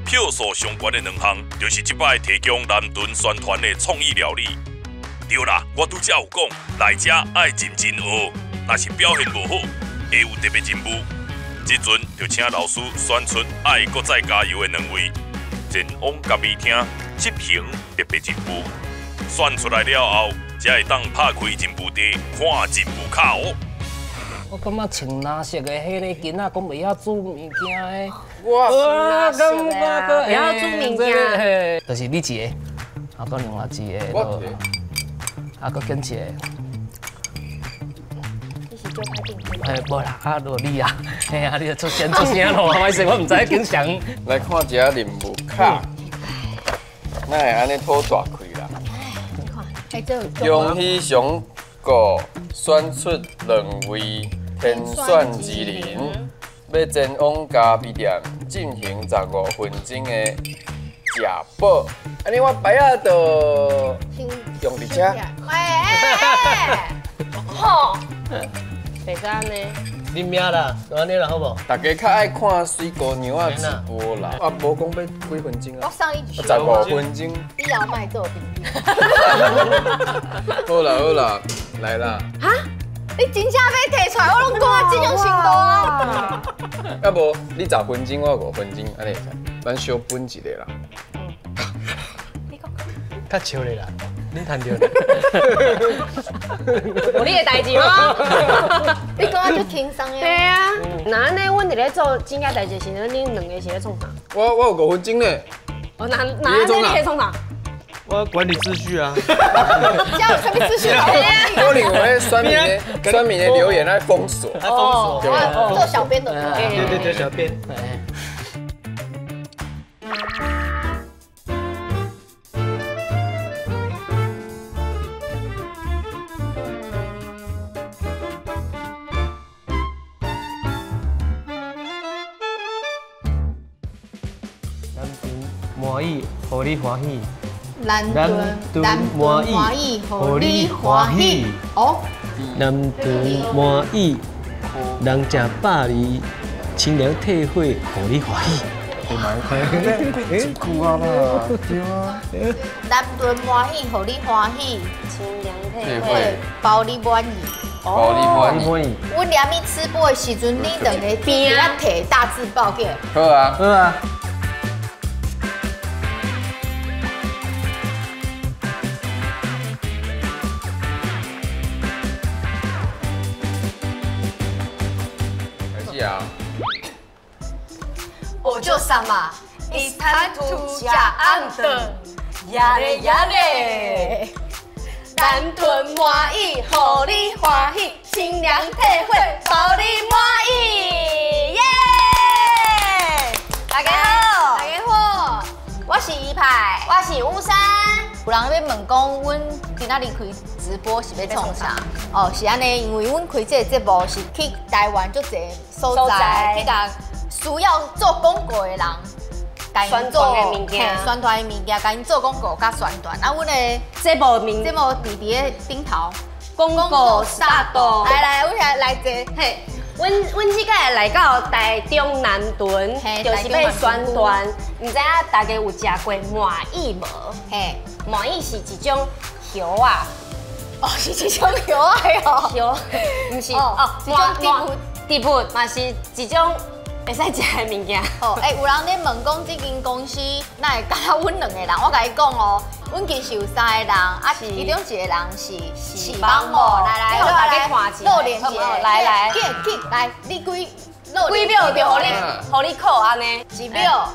票數上懸的2項，就是這擺提供南屯宣傳的創意料理。对啦，我拄才有讲，来遮爱认真学，若是表现无好，会有特别任务。这阵就请老师选出爱阁再加油的两位，前往咖啡厅执行特别任务。选出来了后，才会当拍开任务袋看任务卡哦。我感觉穿蓝色的彼个囡仔讲袂晓煮物件的，我感觉袂晓煮物件，就是你一个，啊，阁另外一个，我一个，啊，阁拣一个。你是做歹定？嘿，无啦，啊，落你啊，嘿啊，你就出声出声咯，歹势，我毋知拣谁。来看一下任务卡，哪会按呢吐大气啦？恭喜上个选出两位天选之人，欲前往咖啡店进行15分钟的食饱。按呢我牌仔就用伫遮。哎，吼，袂使按呢。你命啦，就按呢啦，好无？大家较爱看水姑娘仔直播啦，啊，无讲欲几分钟啊？我上一局15分钟。你要卖做朋友。好啦好啦，来啦。哈？你真正欲提出来，我拢讲啊这种程度啊。啊无，你10分钟，我5分钟，按呢会使？咱小分一个啦。你讲。较笑咧啦，你趁著。无你的代志吗？你讲啊足轻松的。对啊，那按呢，阮伫咧做真正代志时阵，恁两个是咧创啥？我有5分钟呢。哦，那那按呢你咧创啥？我管理秩序啊。这有啥物秩序？可能有彼选民的留言爱封锁。爱封锁。做小编的。对对对，小编。南屯满意，予你欢喜。南屯满意，予你欢喜。哦。南屯满意，人食百二，清凉退火，予你欢喜。真久啊啦，对啊。南屯满意，予你欢喜，清凉退火，包你满意。包你满意。阮连咪吃播的时阵，你两个边仔提大字报给。好啊，好啊。开始啊！我就上嘛，一谈吐下安顿，呀嘞呀嘞，南屯满意，予你欢喜，清凉退火，包你满意，耶！大家好，大家好，我是一派，我是乌山。有人欲问讲，阮今仔日开直播是欲创啥？哦，是按呢，因为阮开这个节目是去台湾足济所在，去共需要做广告的人，宣传的物件，宣传的物件，共𪜶做广告佮宣传。啊，阮的节目名，节目伫咧顶头，广告杀到。来来，阮来来坐，嘿，阮这届来到台中南屯，就是欲宣传，毋知影大家有食过麻薏无？嘿，麻薏是一种叶仔。哦，是一种叶仔哦。叶，毋是哦，一种植物，植物嘛是一种会使食的物件。哦，欸，有人咧问讲，这间公司哪会敢若阮两个人？我共伊讲哦，阮其实有三个人，啊，其中一个人是翅膀某。来来，大家看一下，露脸一下，来来，去去，来，你几几秒就予你扣按呢？一秒、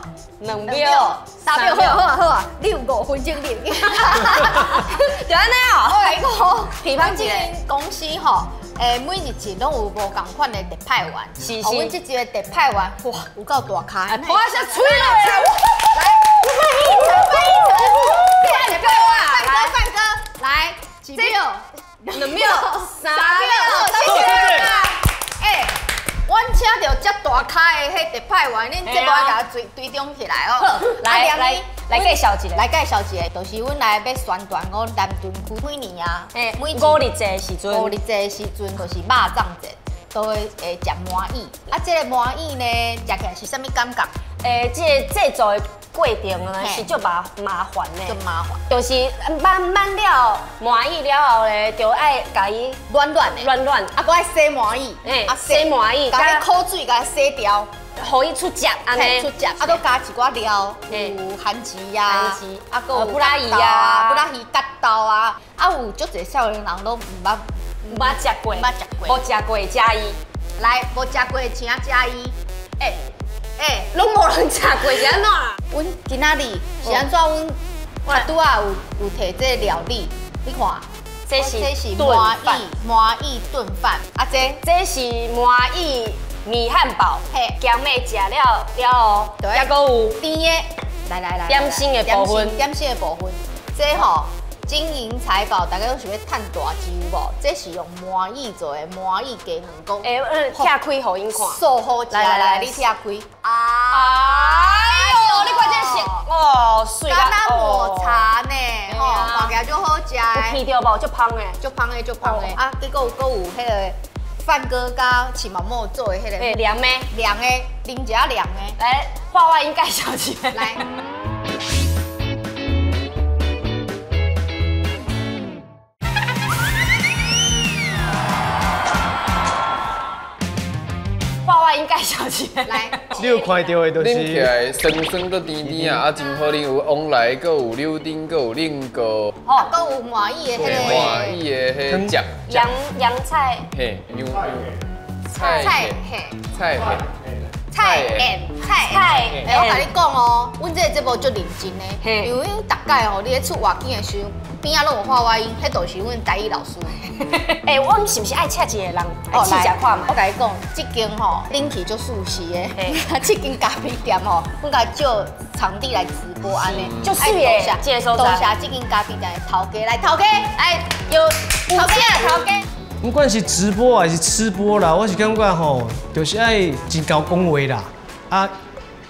2秒、 3秒，好啊好啊好啊，你有5分钟你。就按呢哦。我共你讲，批判这间公司吼。欸，每一集拢有无仝款的特派员，是。阮这集的特派员，哇，有够大咖！我先吹落来，来，一层翻一层，特派员，范哥，来，1秒、2秒、3秒，谢谢。欸，阮请著遮大咖的彼特派员，恁节目爱共追追踪起来哦。来来来介绍一下，来介绍一下，就是阮来欲宣传讲南屯区每年啊，每五日节的时阵，五日节的时阵就是肉粽节，都会食麻薏。啊，这个麻薏呢，食起来是啥物感觉？诶，这个制作的过程呢是足麻麻烦的，足麻烦，就是慢慢了麻薏了后咧，就爱共伊软软的，软软，啊，阁爱洗麻薏，啊洗麻薏，共伊苦水共伊洗掉，予伊出汁按呢，出汁，啊，阁加一寡料，有番薯啊，啊，阁有布拉鱼啊，布拉鱼、角豆啊，啊，有足济少年人拢毋捌，毋捌食过，毋捌食过，无食过食伊，来，无食过请食伊，欸。欸，拢无人食过是按怎啦？阮今仔日是按怎？阮拄仔有提这个料理，你看，这是麻薏麻薏炖饭，啊这是麻薏米汉堡，嘿，咸的食了了后，还阁有甜的，来来来，点心的部分，点心的部分，这吼金银财宝，大家拢想欲趁大钱有无？这是用麻薏做的麻薏鸡卵糕，欸，拆开予𪜶看，素好食，来来，你拆开。哎呦，你看这色，哦，水敢若抹茶呢，吼，看起来足好食的。有闻著无？足芳的，足芳的，足芳的。啊，结果阁有彼个范哥佮饲毛毛做的彼个凉的，凉的，啉一下凉的。来，画外音介绍一下。来。画外音介绍一下。来，你有看到的就是啉起来酸酸阁甜甜啊，啊真好啉，有旺来，阁有柳丁，阁有柠果，哦，阁有麻薏的彼个，麻薏的彼汁，洋洋菜，嘿，洋菜菜嘿，菜嘿，菜宴菜宴。欸，我共你讲哦，阮这个节目足认真的，因为逐摆哦，你咧出外景的时阵，边仔拢有画外音，彼就是阮台语老师。欸，我们是毋是爱请一个人来试食看觅？我共你讲，这间吼冷气足舒适的，这间咖啡店吼，阮共借场地来直播按呢，足媠的，这个所在。多谢这间咖啡店的头家，来头家，来有头家头家。不管是直播还是吃播啦，我是感觉吼，就是爱真𠢕讲话啦，啊，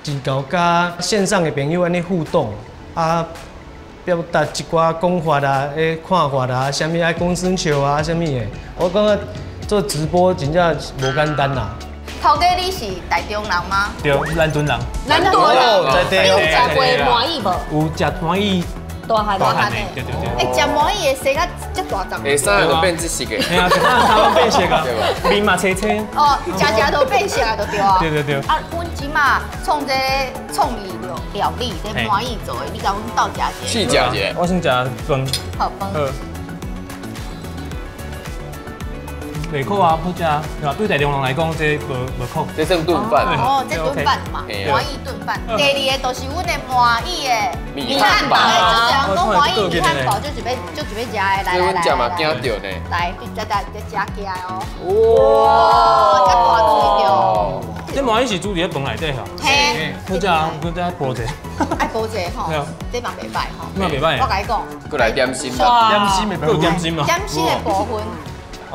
真𠢕佮线上的朋友按呢互动，啊。表达一寡讲法啊、看法啊，啥物爱讲耍笑啊，啥物的，我感觉做直播真正无简单啦。头家你是台中人吗？对，南屯人。南屯人，你有食过麻薏无？有食麻薏。大汉大汉的，对对对。欸，食麻薏会生甲遮大阵。会衫就变这色的。嘿啊，衫拢变色啊，面嘛青青。哦，食食都变色啊，就对啊。对对对。啊，阮这马创这创意料理，这麻薏做的，你共阮斗食一下。试食一下。我先食饭。好饭。袂苦啊，好食啊，对吧？对台中人来讲，这无苦。这算炖饭。哦，这炖饭嘛，麻薏炖饭。第二个就是阮的麻薏的米汉堡。就是人讲麻薏米汉堡，就准备食的，来来来。阮食嘛惊著呢。来，你再再食起来哦。哇，这大嘴著。这麻薏是煮伫咧饭内底吼。嘿。好食啊，我再补者。爱补者吼。这嘛袂歹吼。嘛袂歹。我共你讲。阁来点心啦。点心的，阁有点心嘛。点心的部分。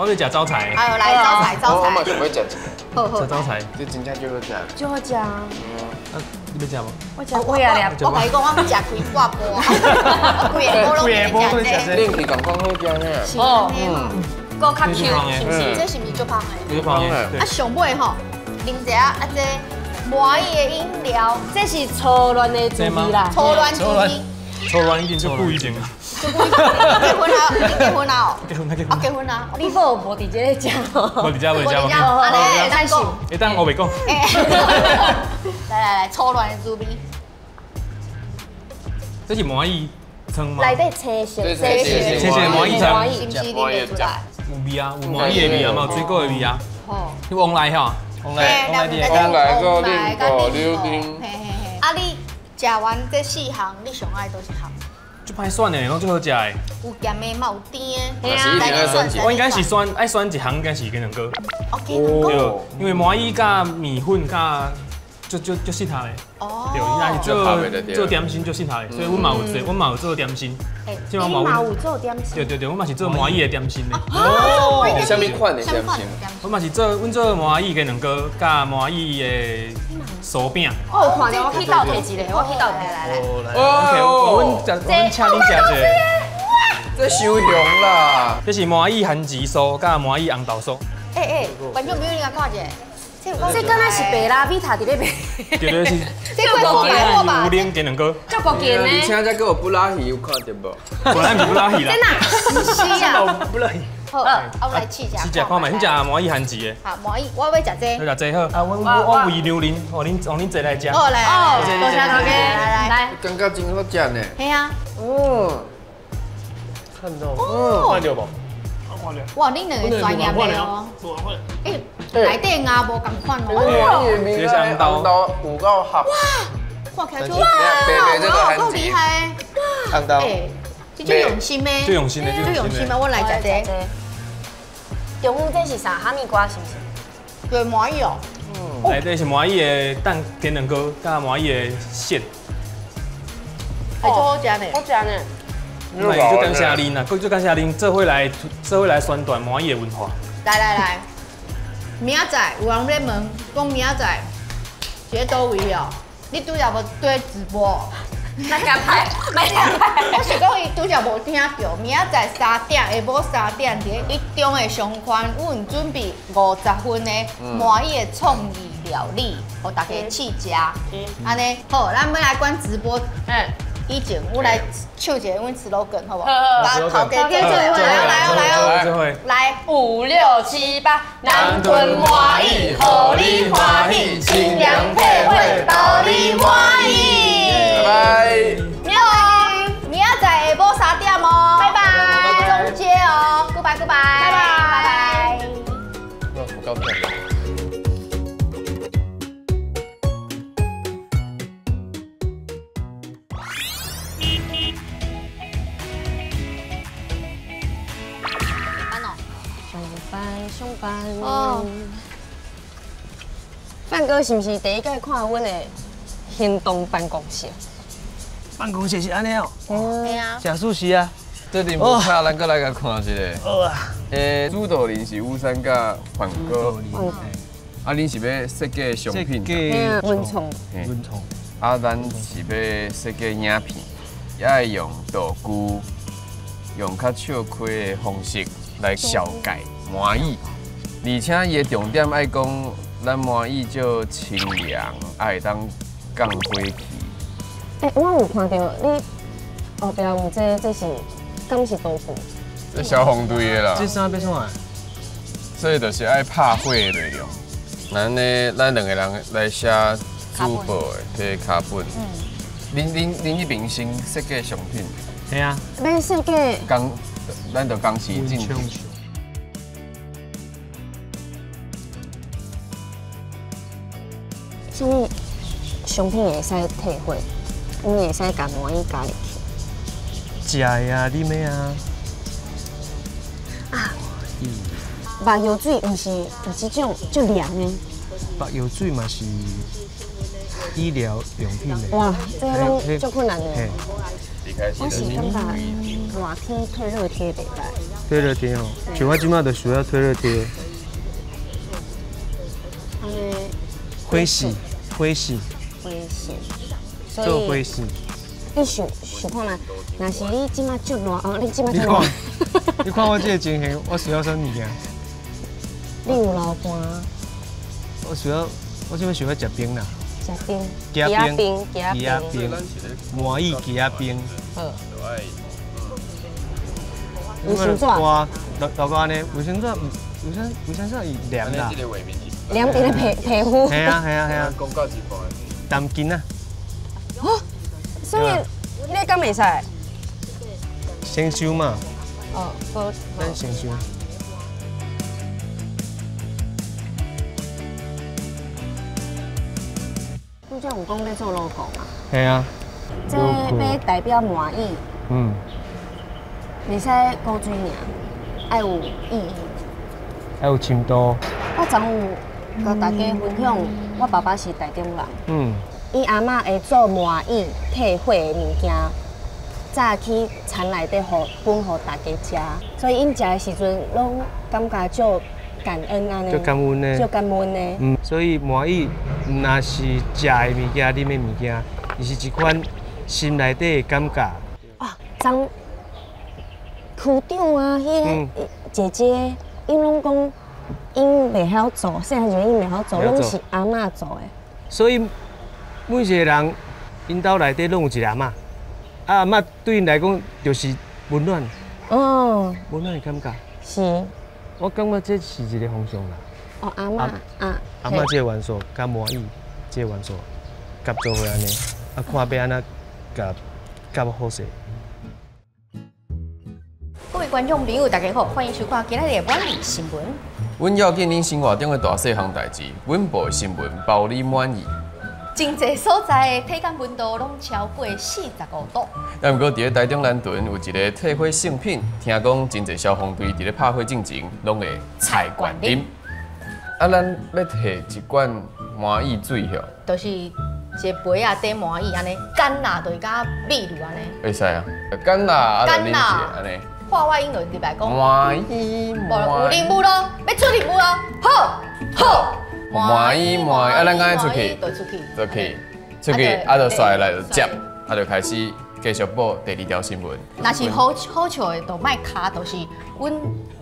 我欲食招财。哎呦，来招财招财。我嘛想欲食。好好。食招财，这真正足好食。足好食啊！啊，你欲食无？我食几啊粒。我共你讲，我欲食规挂锅。我规个锅拢欲食这。冷气仝款好食呢。哦，嗯，阁较 Q，是毋是？这是毋是足芳的？足芳的。啊，上尾吼，啉一下啊这麻薏的饮料，这是初恋的滋味啦。初恋滋味。初恋已经足久以前啊。结婚啊？你结婚啊？结婚啊！结婚。结婚啊！你无无伫这个食？无伫遮，无伫遮。按呢，咱讲。会当我袂讲。来来来，初恋的滋味。这是麻薏汤吗？内底青色，青色麻薏汤，是毋是啉得出来？有味啊，有麻薏的味啊，嘛有水果的味啊。哦。你旺来吼？旺来，旺来，旺来个柠果柳丁。嘿嘿嘿。啊，你食完这四项，你上爱佗一项？足歹选的，拢足好食的。有咸的，嘛有甜的。我应该是选爱选一项，应该是鸡卵糕。哦，鸡卵糕。对，因为麻薏佮面粉佮足足足适合的。哦。对，伊若是做点心足适合的，所以阮嘛有做，阮嘛有做点心。你嘛有做点心？对对对，阮嘛是做麻薏的点心的。哦。啥物款的点心？阮嘛是做，阮做麻薏鸡卵糕，佮麻薏的酥饼。我有看著，我去斗提一个，我去斗提来来。哦，阮阮请恁食一个。这伤雄啦！这是麻薏番薯酥，佮麻薏红豆酥。欸欸，观众朋友你来看一下，这這敢若是白拉米塔佇咧賣。對對是。這貴婦百貨吧？牛奶煎兩個。足高勁呢。而且這閣有布拉魚，有看到無？布拉魚布拉魚啦。真的？是啊。布拉魚。好，啊，我來試食。試食看覓，你食麻薏番薯的。好，麻薏，我欲食這。你食這好。啊，我為榴蓮，予恁坐來食。好來，多謝頭家。來來。感覺真好食呢。係啊。嗯。看到。哦。看到無？哇，恁兩個專業的哦。欸，內底鴨無仝款哦。這是紅豆，有夠合。哇，看起來就哇，夠厲害。紅豆。這足用心的。足用心的，足用心的，我來食這。中午這是啥？哈密瓜是毋是？對，麻薏哦。內底是麻薏的蛋煎蛋糕，佮麻薏的餡。哎，足好食呢。好食呢。就感謝恁啦，閣就感謝恁做伙來做伙來宣傳麻薏的文化。來來來，明仔載有人咧問，講明仔載是咧佗位哦？你拄才無對直播？莫共拍，莫共拍。我是講伊拄才無聽著，明仔載3點，下晡3點，佇咧一中的商圈，阮準備50份的麻薏的創意料理，予大家試食。按呢好，咱欲來關直播。以前我來唱一個阮 slogan 好無？來，頭家做伙，來哦來哦來哦，來5、6、7、8，南屯麻薏，予你歡喜，清涼退火，包你滿意。拜拜。明仔載下晡3點哦，拜拜，中街哦，Goodbye goodbye，拜拜拜拜。我夠甜。上班哦，范哥是毋是第一擺看阮的行動辦公室？辦公室是按呢哦，對啊，食壽司啊。這陣無卡，咱閣來共看一下。好啊。主導人是雨山佮范哥。啊，恁是欲設計商品？文創。文創。啊，咱是欲設計影片，也愛用道具，用較笑詼的方式來紹介麻薏。而且伊的重點愛講，咱麻薏足清涼，愛會當降火氣。欸，我有看著你後壁有這，這是敢是道具？這消防隊的啦。這啥欲創啊？這就是愛拍火的內容。咱呢，咱兩個人來寫主播的這個腳本。恁彼邊先設計商品。係啊。欲設計。工，咱就工時進。啥物商品會使退貨？你會使共麻薏加入去？食的啊，啉的啊。啊。目藥水毋是有這種足涼的？目藥水嘛是醫療用品的。哇，這攏足困難的。我是感覺熱天退熱貼袂歹。退熱貼哦，像我這馬就需要退熱貼。火勢，火勢，火勢，做火勢。你想想看覓，若是你這馬足熱哦，你這馬足熱。你看我這個情形，我需要啥物件？你有流汗？我需要，我這馬想欲食冰啦。食冰。桔仔冰，桔仔冰，麻薏桔仔冰。好。卫生纸。哇，老哥按呢，卫生纸，卫生纸伊凉啦。凉伫咧皮肤。係啊係啊係啊。講到一半。澹巾啊。哦，所以你敢袂使？先收嘛。哦，好。咱先收。拄才有講欲做 logo 嘛？係啊。這欲代表麻薏。嗯。袂使古錐爾，愛有意義。愛有深度。我昨有佮大家分享，我爸爸是台中人。嗯。伊阿嬤會做麻薏退火的物件，早起田內底分予大家食，所以𪜶食的時陣攏感覺足感恩按呢。足感恩的。足感恩的。嗯，所以麻薏毋若是食的物件、啉的物件，伊是一款心內底的感覺。啊，昨區長啊，彼個姐姐，𪜶攏講， 𪜶袂晓做，细汉时阵𪜶袂晓做，拢是阿嬷做的。所以每一个人，𪜶兜内底拢有一个阿嬷，啊阿嬷对𪜶来讲就是温暖，温暖的感觉。是。我感觉这是一个方向啦。哦，阿嬷啊。阿嬷这个元素佮麻薏这个元素合做伙按呢，啊看欲按怎佮夹好势。各位观众朋友，大家好，欢迎收看今仔日的满意新闻。阮要紧恁生活中的大细项代志，阮报的新闻包你满意。真济所在的体感温度拢超过45度。啊，毋过伫咧台中南屯有一个退火圣品，听讲真济消防队伫咧拍火进前，拢会菜罐啉。啊，咱欲提一罐麻薏水吼，就是一个杯仔底麻薏按呢，干辣就是佮秘鲁按呢。会使啊，干辣啊，就啉一个按呢。画外音就入来讲，麻薏，有任务咯，欲出任务咯，好，好。麻薏麻薏，啊，咱敢爱出去？就出去，出去，出去，啊，就煞来就接，啊，就开始继续报第二条新闻。若是好好笑的，就莫跤，就是阮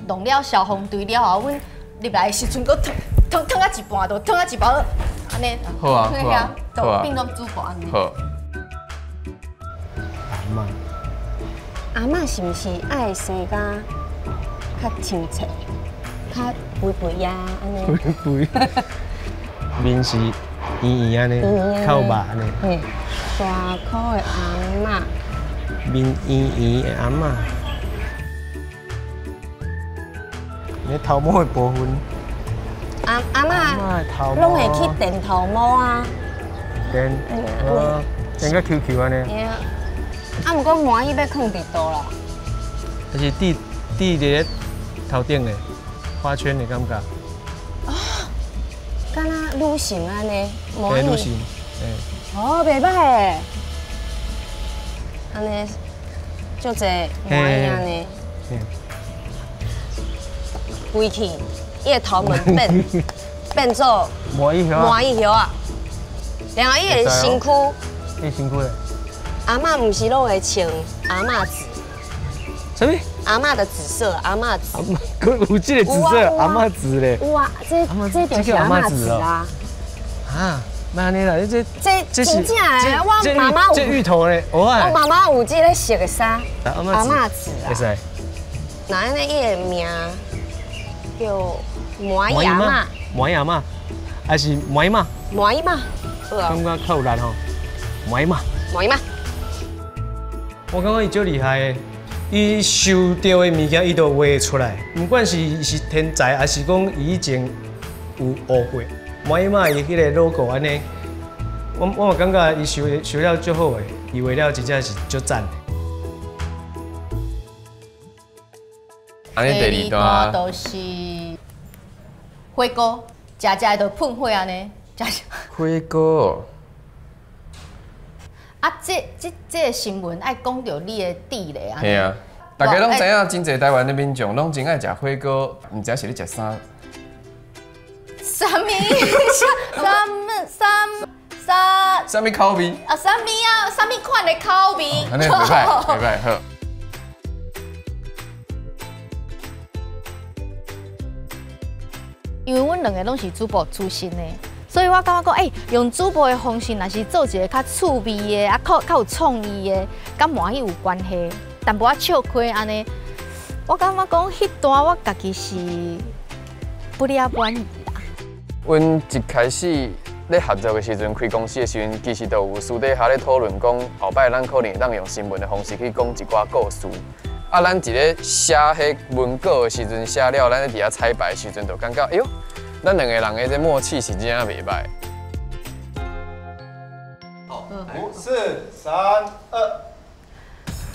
弄了消防队了后，阮入来的时阵，阁烫烫烫啊一半，就烫啊一半，按呢。好啊，好啊，就变做主播按呢。好。阿嬷。阿嬷是毋是爱生甲较亲切，较肥肥呀按呢？肥肥，面是圆圆按呢，较有肉按呢。嘿，大箍的阿嬷。面圆圆的阿嬷。你头毛的部分。阿嬷拢会去电头毛啊。电，电甲 Q Q 按呢。啊，毋过麻薏欲囥伫佗啦？就是滴伫咧头顶的花圈的感觉。哦，敢若女性按呢？对，女性，哦，袂歹的，按呢，足济麻薏按呢。规气，伊的头毛变做麻薏叶麻薏叶啊，然后伊的身躯，伊身躯咧。阿嬷毋是拢会穿阿嬷紫？啥物？阿嬷的紫色，阿嬷紫。有这个紫色，阿嬷紫咧。有啊，这就是阿嬷紫啊。啊，莫按呢啦，你这这真正的，我妈妈有。这芋头咧，我妈妈有这个色的衫，阿嬷紫啊。会使。那按呢，伊的名叫麻薏阿嬷。麻薏阿嬷，还是麻薏妈？麻薏妈。感觉较有力吼，麻薏妈。麻薏妈。我感觉伊足厉害的，伊收到的物件，伊都画出来。不管是天才，还是讲伊以前有学过，麻薏妈伊彼个 logo 按呢，我嘛感觉伊收了足好的，伊画了真正是足赞的。按呢第二段就是火锅，食食就喷火按呢，食食。火锅。啊，这个新闻爱讲著你的地雷啊！嘿啊，大家拢知影，真济台湾的民众拢真爱食火锅，毋知是咧食啥？啥物？啥啥啥物口味？啊，啥物啊？啥物款的口味？按呢袂歹，袂歹，好。因为阮两个拢是主播出身的。所以我感觉讲，欸，用主播的方式，若是做一个较趣味的，啊，较有创意的，佮麻薏有关系，淡薄仔笑亏按呢。我感觉讲，彼段我家己是不了满意啦。阮一开始咧合作的时阵，开公司的时阵，其实就有私底下咧讨论讲，后摆咱可能会当用新闻的方式去讲一寡故事。啊，咱伫咧写彼文稿的时阵，写了，咱咧伫遐彩排的时阵，就感觉，哎哟。咱两个人的这默契是真正袂歹。好，5、4、3、2。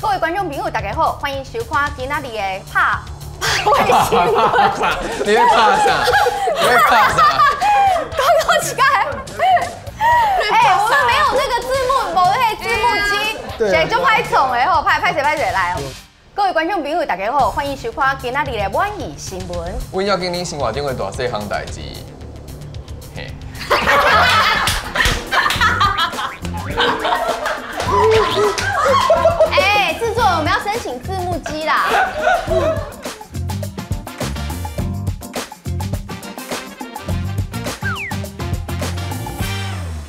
各位观众朋友，大家好，欢迎收看今仔日的拍火新闻。你咧拍啥？你咧拍啥？刚刚一个。哎，我们没有那个字幕，无彼个字幕机，现在足歹创的吼，歹势歹势来哦。各位观众朋友，大家好，欢迎收看今仔日的满意新闻。阮要紧恁生活中的大细项代志，嘿。哎，制作，我们要申请字幕机啦。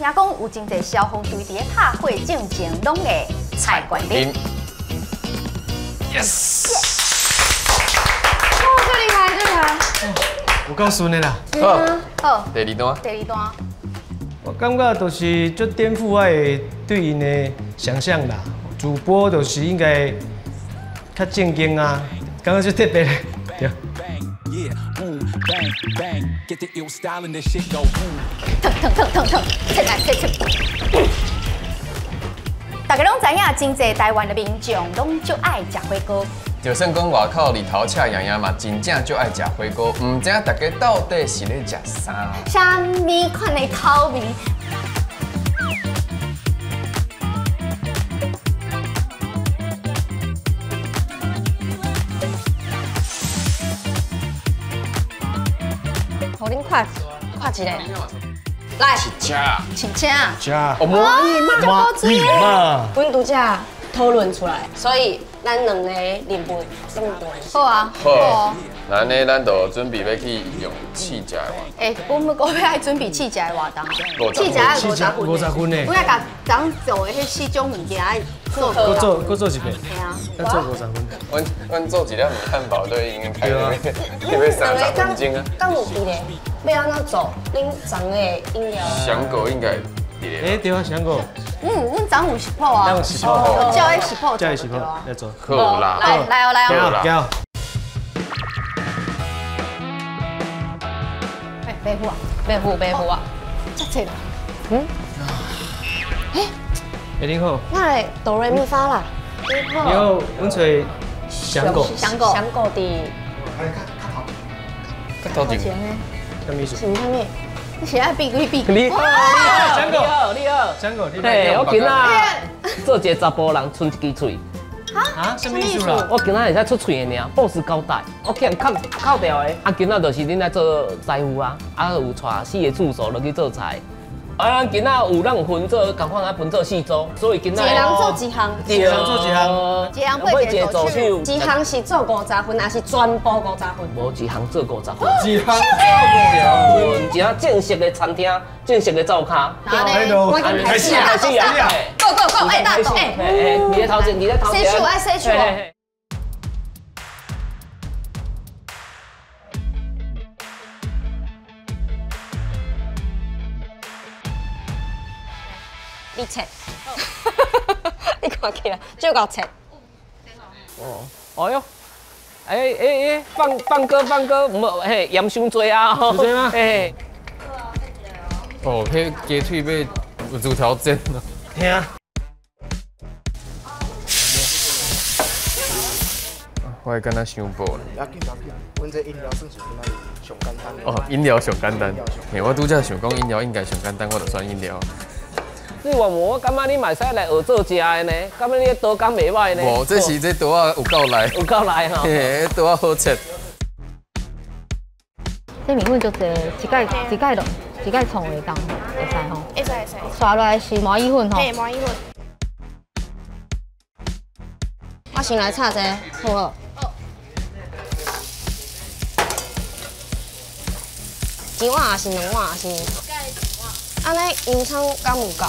聽講有真濟消防隊佇咧拍火進前，攏會菜罐啉。 Yes！哦，這厲害，這厲害！有夠順的啦。好，第二段。第二段。我感覺就是足顛覆我的對𪜶的想象啦。主播就是應該較正經啊，感覺足特別。對。燙燙燙燙燙，切來切切。大家攏知影，真濟台灣的民眾攏足愛食火鍋。就算講外口日頭赤炎炎嘛，真正足愛食火鍋，毋知影大家到底是咧食啥？啥物款的口味？予恁看看一下，來，請請，食，哦，滿意嘛？阮拄才討論出來，所以咱兩個任務攏無關。好啊，好，那按呢，咱就準備欲去用試食的活動。欸，我們閣欲愛準備試食的活動，試食愛50分，50分呢？我愛共昨做的彼四種物件愛做。閣做閣做一遍。嘿啊。咱做50分。阮做一粒漢堡都已經開了，要30分鐘啊。敢有佇咧？欲按怎做？恁昨的飲料。香果應該佇咧。欸，對啊，香果。嗯，阮昨有食譜啊。咱有食譜。照彼食譜。照彼食譜來做。好啦。來來哦來哦。交。欸，白虎啊，白虎白虎啊，遮濟啦。嗯。欸，你好。那會哆來咪發啦。你好，阮揣香果。香果。香果佇。較頭前。啥物意思？是啥物？你是愛比幾比？你好，香果，你好，香果，嘿，我今仔做一個查埔人，賰一支喙。啊？啥物意思啦？我今仔會使出喙的爾，報時交代，我去予人扣掉的。啊，今仔就是恁來做師傅啊，啊有帶4個助手落去做菜。啊，咱今仔有咱有分做，仝款啊分做4組，所以今仔一人做一項，一人做一項，一人配一個助手，一項是做50分，還是全部50分？無一項做50分，一項做50分，一下正式的餐廳，正式的灶跤。開始啊，開始啊！Go go go！哎，大總，哎，你咧頭前，你咧頭前。洗手，愛洗手。你切，你看起來就夠切。哦，哎喲，哎哎哎，放歌放歌，毋好嘿，鹽傷濟啊！傷濟嗎？嘿。哦，彼雞腿欲有豬頭煎咯。聽。我會敢若傷薄咧。不要緊，不要緊，阮這飲料算是今仔日上簡單的。哦，飲料上簡單。嘿，我拄才想講飲料應該上簡單，我就選飲料。你話無，我感覺你嘛會使來學做食的呢，感覺你的刀工袂歹呢。無，這是這刀仔有夠利。有夠利吼。嘿，刀仔好切。這麵粉足濟，一蓋一蓋落，一蓋創會當，會使吼。會使會使。刷落來是麻薏粉吼。嘿，麻薏粉。我先來炒這個，好無？好。一碗還是兩碗還是？按呢洋蔥敢有夠？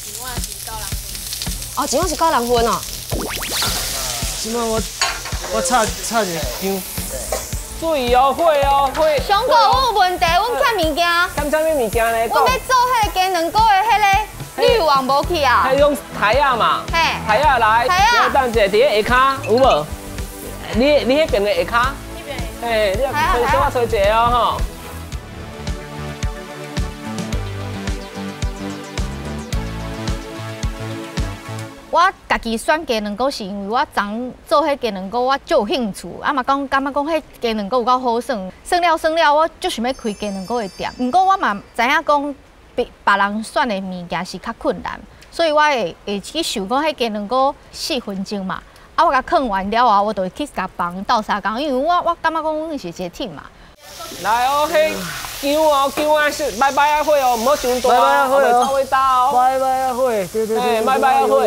一碗是9人份。哦，一碗是9人份哦。這擺我炒炒一个姜。注意哦，火哦，火。上哥，我有问题，阮欠物件。欠啥物物件呢？阮欲做彼个鸡卵糕的彼个滤网无去啊。彼种台仔嘛。嘿。台仔来。台仔。等一下，伫咧下跤有无？你彼边的下跤。彼边。嘿，你来小可揣一下哦吼。我家己选鸡卵糕是因为我昨做彼鸡卵糕，我足有兴趣，啊嘛讲感觉讲彼鸡卵糕有够好耍，耍了耍了，我足想欲开鸡卵糕的店。毋过我嘛知影讲别人选的物件是较困难，所以我会去想讲彼鸡卵糕4分钟嘛，啊我共囥完了后，我就会去共别人斗相共，因为我感觉讲阮是一个 team 嘛。来哦，彼姜哦，姜啊是拜拜啊火哦，毋好伤大哦，袂走位大哦。拜拜啊火，对对对。拜拜啊火。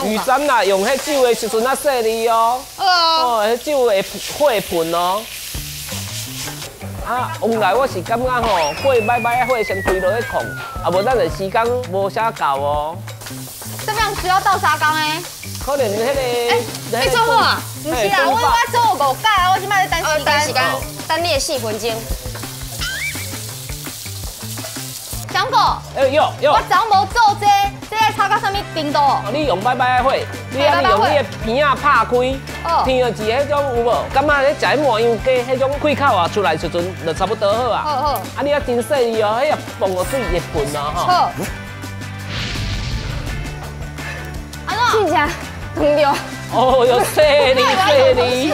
鱼针啦，用彼酒的时阵啊细腻哦。哦。彼酒会火会喷哦。啊，往来我是感觉吼，火歹歹，火先开落去控，啊无咱就时间无啥够哦。这样需要斗相共的？可能彼个。欸，你做好啊？毋是啦，我做5届，我这摆咧等时间。等时间，等你的4分钟。强哥，欸哟哟，我昨无做这，这爱炒到啥物程度？你用歹歹的火，你啊用你的鼻仔拍开，听到是彼种有无？感觉咧食彼麻油鸡，彼种开口啊出来时阵就差不多好啊。好好。啊，你啊真细腻哦，彼个放落水会喷啊吼。好。安怎？真正烫著。哦哟，细腻细腻。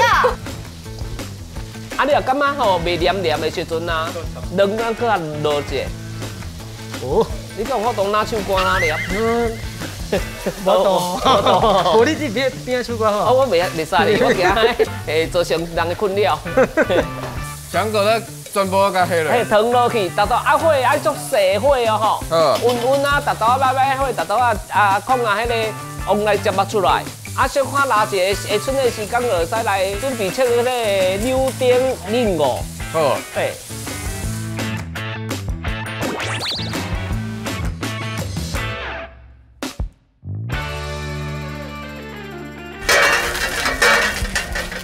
啊，你若感觉吼袂黏黏的时阵啊，卵啊阁啊落者。哦，你敢有法度拿手瓜哪粒？无懂，无你伫边边手瓜好。哦，我袂袂使哩，我惊会造成人的困扰。强哥咧，全部甲下落。嘿，汤落去，达到啊火爱足细火哦吼。温温啊，达到啊歹歹火，达到啊啊控啊，彼个往来接啊出来。啊，小可拉一个下春的时间，就会使来准备切彼个柳丁柠檬。好。嘿。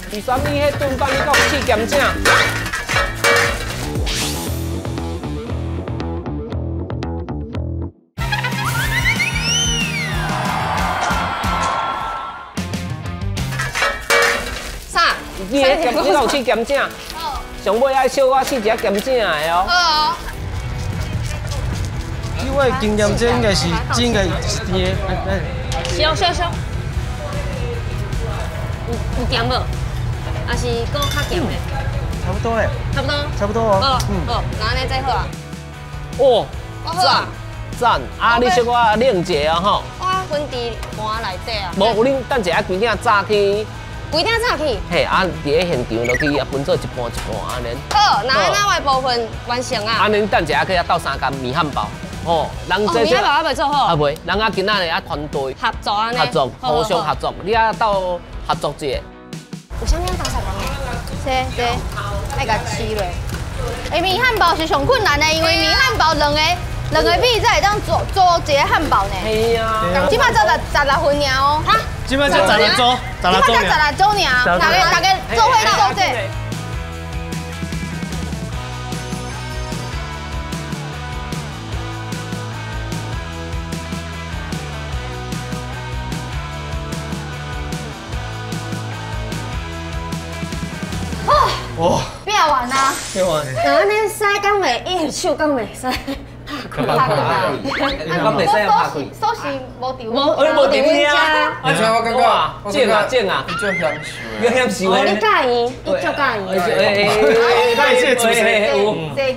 第三，你彼顿饭你敢有试咸正？啥？你彼咸，你敢有试咸正？上尾爱小可试一下咸正的哦。好。以我的经验，这应该是甜的。烧烧烧。有咸无？还是阁较咸的？差不多嘞。差不多。差不多哦。好，那按呢再好啊。哦，赞赞！啊，你小可冷一下吼。我分伫盘内底啊。无，有恁等一下规鼎炸去。规鼎炸去。嘿，啊，伫咧现场落去啊，分做一半一半按呢。好，那按呢我的部分完成啊。按呢等一下去遐斗相共米汉堡。哦，人这米汉堡还袂做好。啊袂，人啊今仔日啊团队合作按呢。合作，互相合作，你啊斗合作一下。有啥物打相共？这爱共饲落。欸，米汉堡是上困难的，因为米汉堡两个米才会当做一个汉堡呢。系啊。这摆做16份尔哦。哈？这摆才16组，这摆才16组尔，大家做伙做这。哇！变完啊！变完。那按呢使敢袂？伊手敢袂使拍开？拍开。敢袂使拍开？手是无伫，无无伫阮遮。而且我感觉正啊正啊，伊足享受。你享受的。你佮意，伊足佮意。哎，这个坐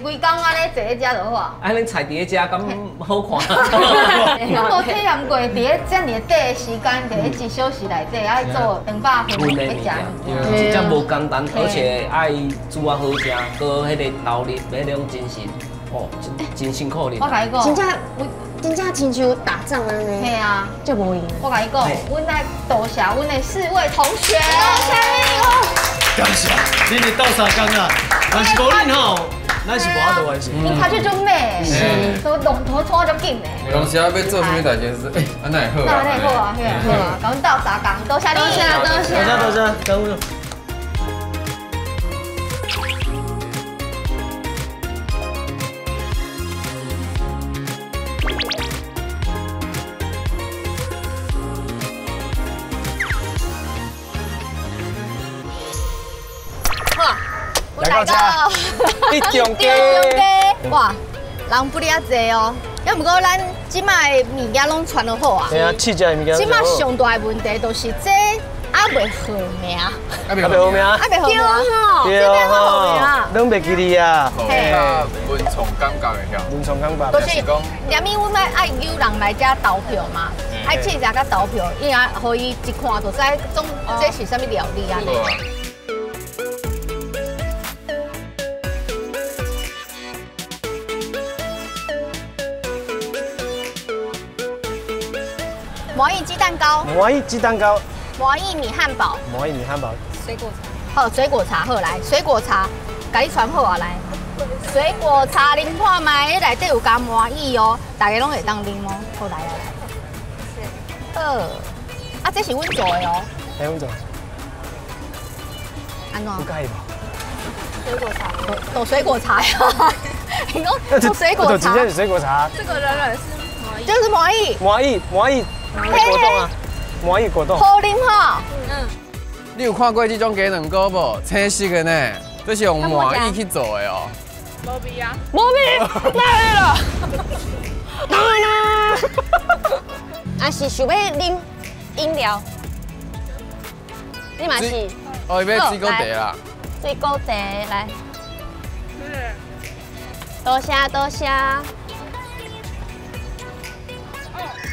规工按呢坐咧遮就好啊。按呢菜伫咧遮敢好看？拢无体验过伫咧遮尔短的时间，伫咧1小时内底爱做200份欲食。真正无简单，而且爱煮啊好食，阁彼个投入，彼种精神，哦，真辛苦哩。我共你讲，真正真正亲像打仗按呢。嘿啊，足无闲。我共你讲，阮爱多谢阮的4位同学。多谢你哦。感谢，恁的斗相共啊，若是无恁吼，咱是无法度完成。恁跤手足猛，是，都龙头拖足紧的。有当时啊，欲做啥物代志是，欸，按呢会好啊？按呢会好啊，嘿啊，好啊，共阮斗相共，多谢你。多谢多谢。多谢多谢，感恩。来到一中街，哇，人不哩遐济哦。犹毋过咱这摆的物件拢传落好啊。嘿啊，试食的物件。这摆上大的问题就是这还袂号名，还袂号名，还袂号名，对吼，拢袂记哩啊。嘿，文创感觉会晓。文创感觉。就是讲，连咪阮爱有人来遮投票嘛，爱试食佮投票，伊啊，予伊一看就知总这是啥物料理啊。麻薏鸡蛋糕，麻薏鸡蛋糕，麻薏米汉堡，麻薏米汉堡，水果茶，好，水果茶好来，水果茶，共你传好啊来，水果茶啉看覓，彼內底有加麻薏哦，大家攏會當啉哦。好，來來來。好，啊，這是阮做的哦。係阮做。按怎？有佮意無？水果茶。做水果茶呀？你講做水果茶？真正是水果茶。這個軟軟是麻薏。就是麻薏。麻薏，麻薏果凍啊！麻薏果凍。好啉吼。嗯。你有看過這種雞卵糕無？青色的呢，這是用麻薏去做的哦。無味啊！無味，哪會啦？當然啦。啊是想欲啉飲料，你嘛是？哦，伊欲水果茶啦。水果茶來。多謝多謝。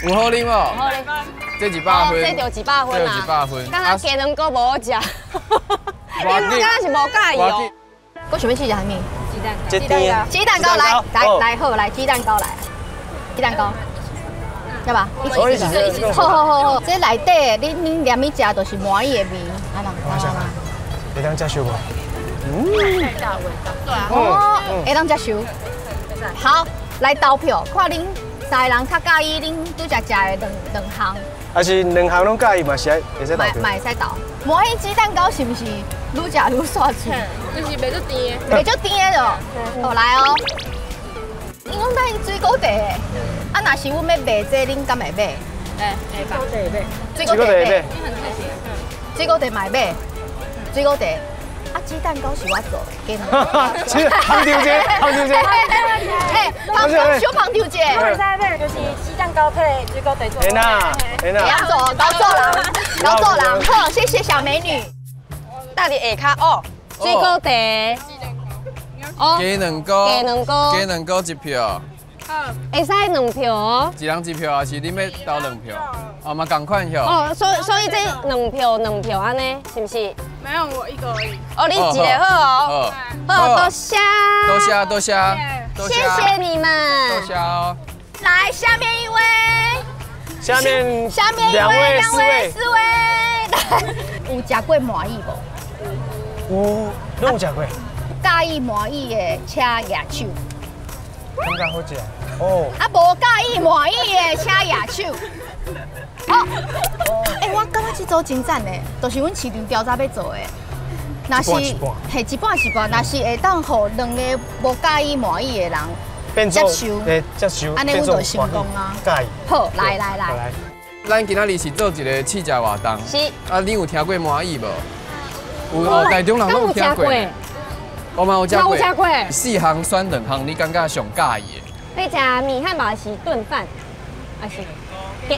有好啉無？好啉。這100分。這就100分啦。這100分。敢若雞卵糕無好食。你敢若是無佮意哦。閣想欲試食啥物？雞蛋糕。雞蛋糕來來來好來雞蛋糕來，雞蛋糕，對吧？一起一起。好好好好，這內底恁連去食就是麻薏的味，啊人。我想，會當接受無？嗯。太大味道。對啊。哦，會當接受。好，來投票，看恁三個人較佮意恁拄才食的兩項。還是兩項攏佮意嘛？是愛會使投票。嘛會使投。麻薏雞蛋糕是毋是愈食愈煞喙？就是袂足甜的，袂足甜的哦。好來哦，𪜶講等於水果茶的，啊，若是阮欲賣這個，恁敢會買？會吧。水果茶會買。水果茶嘛會買。水果茶。啊，雞蛋糕是我做的。芳丟姐，芳丟姐。哎，小芳丟姐。我會使買，就是雞蛋糕配水果茶做。會啦，會啦。會曉做，𠢕做人，𠢕做人。好，謝謝小美女。搭佇下跤哦，水果茶。哦。雞卵糕。雞卵糕。雞卵糕一票。會使兩票哦。一人一票，還是恁欲投兩票？哦，嘛仝款票。哦，所以這兩票兩票按呢，是毋是？沒有，我一個而已。哦，你一個好哦。好，多謝。多謝多謝。謝謝你們。多謝哦。來，下面一位。下面下面一位，兩位，四位。來，有食過麻薏無？有，攏有食過。佮意麻薏的，請舉手。感覺好食哦。啊，無佮意麻薏的，請舉手。好，欸，我感覺這組真讚的，就是阮市場調查欲做的。若是嘿一半一半，若是會當予兩個無佮意麻薏的人接受，接受，按呢阮就成功啊。佮意。好，來來來。咱今仔日是做一個試食活動。是。啊，你有聽過麻薏無？有哦，台中人攏有聽過。我嘛有食過。四項選兩項，你感覺上佮意的？欲食米漢堡還是燉飯？還是？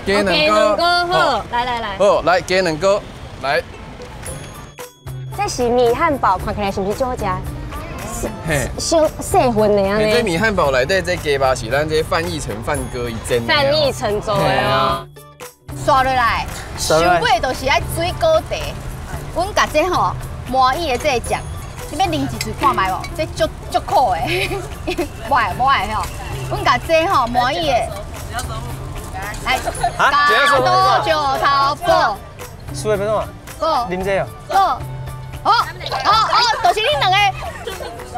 雞卵糕，好，來來來。好，來雞卵糕，來。這是米漢堡，看起來是毋是足好食？嘿，小細份的按呢。這米漢堡內底這雞肉是咱這范逸臣范哥伊煎的。范逸臣做的哦。刷落來，上尾就是愛水果茶。阮共這吼麻薏的這個食，你欲啉一喙看覓無？這足足苦的，無愛無愛吼。阮共這吼麻薏的，來，加多石頭布。輸的欲怎？布。啉這哦。布。哦哦哦，就是恁兩個。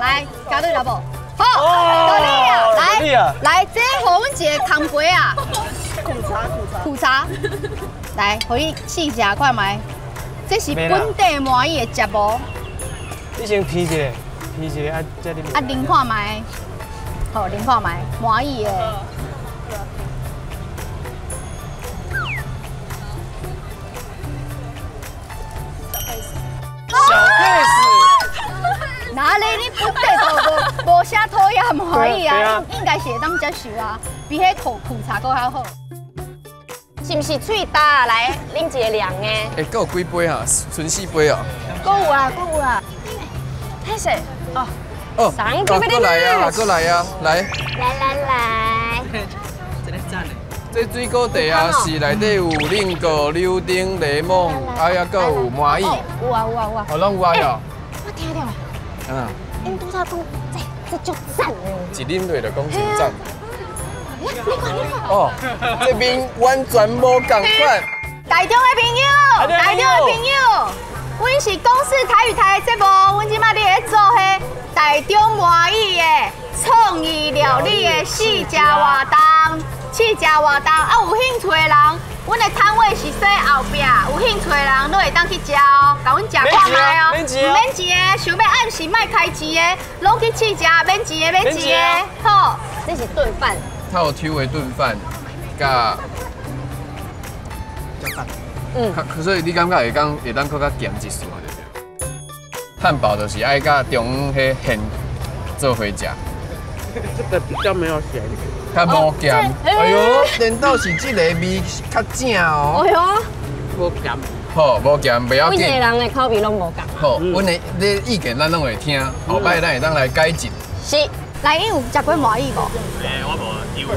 來，加對啦無？好，到你啊，來來，這予阮一個空杯啊。苦茶，苦茶。苦茶。來，予你試食看覓。這是本地麻薏的節目。你先批一個，批一個啊，再啉。啊，啉看覓。好，啉看覓，麻薏的。小 case。哪裡你本地都無啥討厭麻薏啊，應該是會當接受啊，比彼苦茶閣較好。是毋是喙焦啊？來啉一個涼的。欸，閣有幾杯啊？剩四杯啊。閣有啊，閣有啊。太水哦。哦。閣來啊！閣來啊！來。來來來。這個讚的。這水果茶啊，是內底有檸果、柳丁、檸檬，啊，還閣有麻薏。有啊有啊有啊。哦，攏有啊哟。我聽著。嗯。𪜶拄才講這足讚的。一啉落就講真讚。你看你看。哦，這邊完全無仝款。台中的朋友，台中的朋友，阮是公視台語台的節目，阮這擺佇咧做彼台中麻薏的创意料理的试食活动，试食活动啊，有兴趣的人，阮的摊位是踅后壁，有兴趣的人拢会当去食哦，共阮食看觅哦，免钱毋免钱的，想欲暗时莫开钱的，拢去试食，免钱的，免钱的，好，这是炖饭，透抽的炖饭，佮。嗯，所以你感觉会讲会当阁较咸一丝对不对？汉堡就是爱佮中央彼馅做伙食，这个比较没有咸，较无咸。哎呦，颠倒是这个味较正哦。哎呦，无咸。好，无咸不要每紧。个人的口味拢无仝。好，阮的你意见咱拢会听，后摆咱会当来改进。是，来，你有食过麻薏无？欸，我无，有。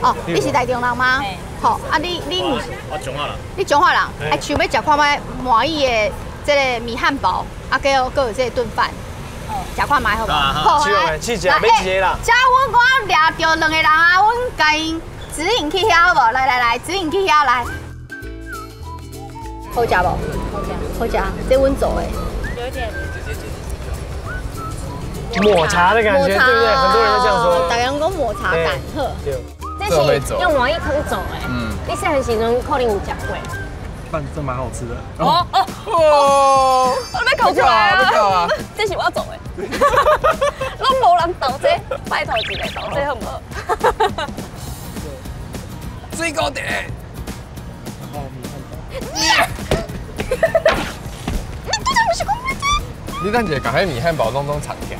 哦，你是台中人吗？好，啊你毋是？我彰化人。你彰化人，啊想欲食看觅麻薏的这个米汉堡，啊，阁有阁有这个炖饭，食看觅好无？好，来试食，免一个啦。遮阮我掠著两个人啊，阮共𪜶指引去遐好无？来来来，指引去遐来。好食无？好食，好食，这阮做的。有点。抹茶的感觉，对不对？很多人都这样说。大家拢讲抹茶感，好。对。这是用麻薏汤做的。嗯。你细汉时阵可能有食过。饭真蛮好吃的。哦哦哦！我欲哭出来啊！这是我做的，拢无人投这，拜托一下投这好毋好？水果茶。你等一下，共彼米汉堡拢总藏起来。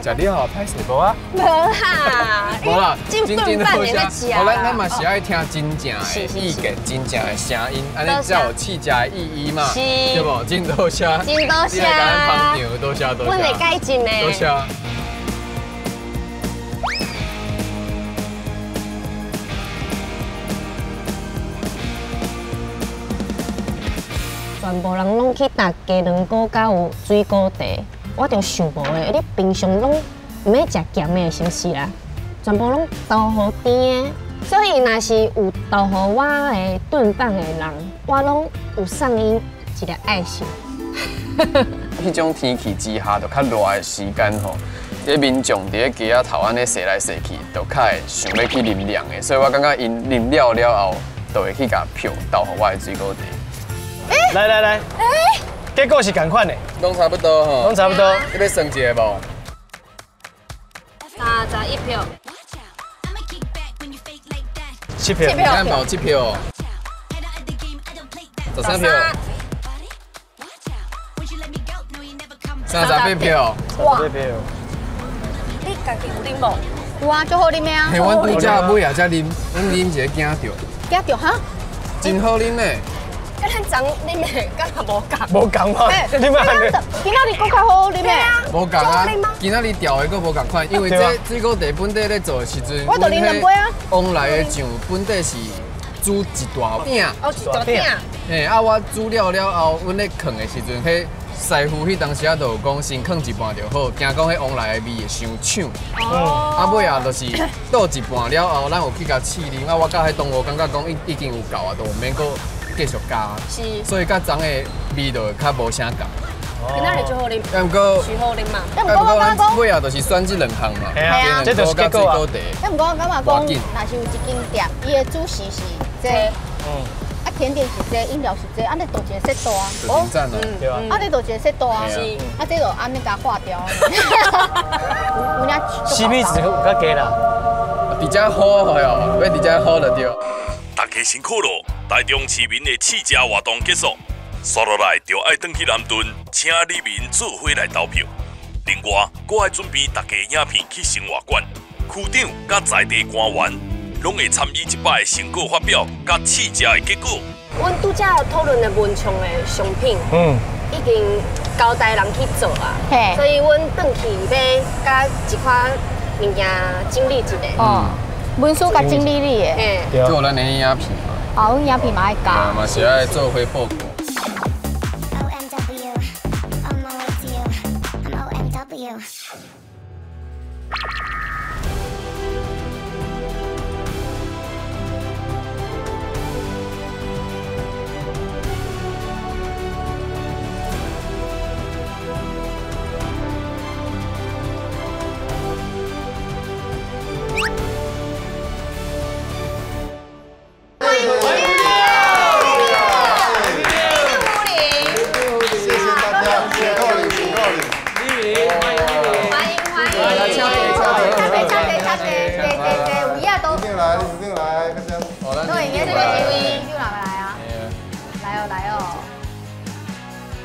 食了后歹势无啊？无啦，无啦，真炖饭会咧食。哦，咱嘛是爱听真正的意见，真正的声音，按呢才有试食的意义嘛，对无？真多谢，真多谢，你来共咱捧场，多谢多谢。阮会改进的。多谢。全部人拢去搭鸡卵糕，佮有水果茶。我就想无的，你平常拢毋免食咸的，是毋是啦？全部拢投予甜的，所以若是有投予我的炖饭的人，我拢有送𪜶一个爱心。彼种天气之下，就较热的时间吼，这民众伫咧街仔头按呢踅来踅去，就较会想欲去啉凉的，所以我感觉𪜶啉了了后，就会去共票投予我的水果茶。来来来，结果是仝款的，拢差不多吼，拢差不多。你欲算一个无？ 31票。7票。汉堡7票。13票。38票。哇！38票。你家己有啉无？有啊，足好啉的啊。嘿，阮拄才尾仔才啉，阮啉一个惊著。惊著哈？真好啉呢。佮咱昨啉的，敢若无仝。无仝嘛？你嘛按呢？今仔日阁较好啉的。无仝啊！今仔日调的阁无仝款，因为这水果茶本底咧做的时阵，我就啉两杯啊。往来的酱本底是煮一大鼎。哦，一大鼎。嘿，啊，我煮了了后，阮咧囥的时阵，彼师傅彼当时啊就有讲，先囥一半就好，惊讲彼往来的味会伤呛。哦。啊，尾仔就是倒一半了后，咱有去共试啉，啊，我佮彼同学感觉讲已经有够啊，就毋免阁继续加。是。所以佮昨的味道较无啥仝。今仔日就好啉。啊，毋过。是好啉嘛？啊，毋过我感觉讲。尾仔就是选这两项嘛。系啊。这就是结果啊。啊，毋过我感觉讲，若是有一间店，伊的主食是这个。啊，甜点是这，饮料是这，按呢就一个 set 啊。真赞啊！对啊。啊，这就一个 set 啊。是。啊，这就按呢共划掉。有影 CP 值有较低啦。伫遮好哟，欲伫遮好就对。大家辛苦咯！台中市民的试食活动结束，煞落来就爱转去南屯，请里民做伙来投票。另外，阁爱准备大家影片去生活馆，区长佮在地官员拢会参与这摆的成果发表佮试食的结果。阮拄才讨论的文创的商品，已经交代人去做啊，所以阮转去欲佮一寡物件整理一下。哦，文书佮整理你的，做咱的影片嘛。哦，阮影片嘛爱加。嘛是爱做伙报告。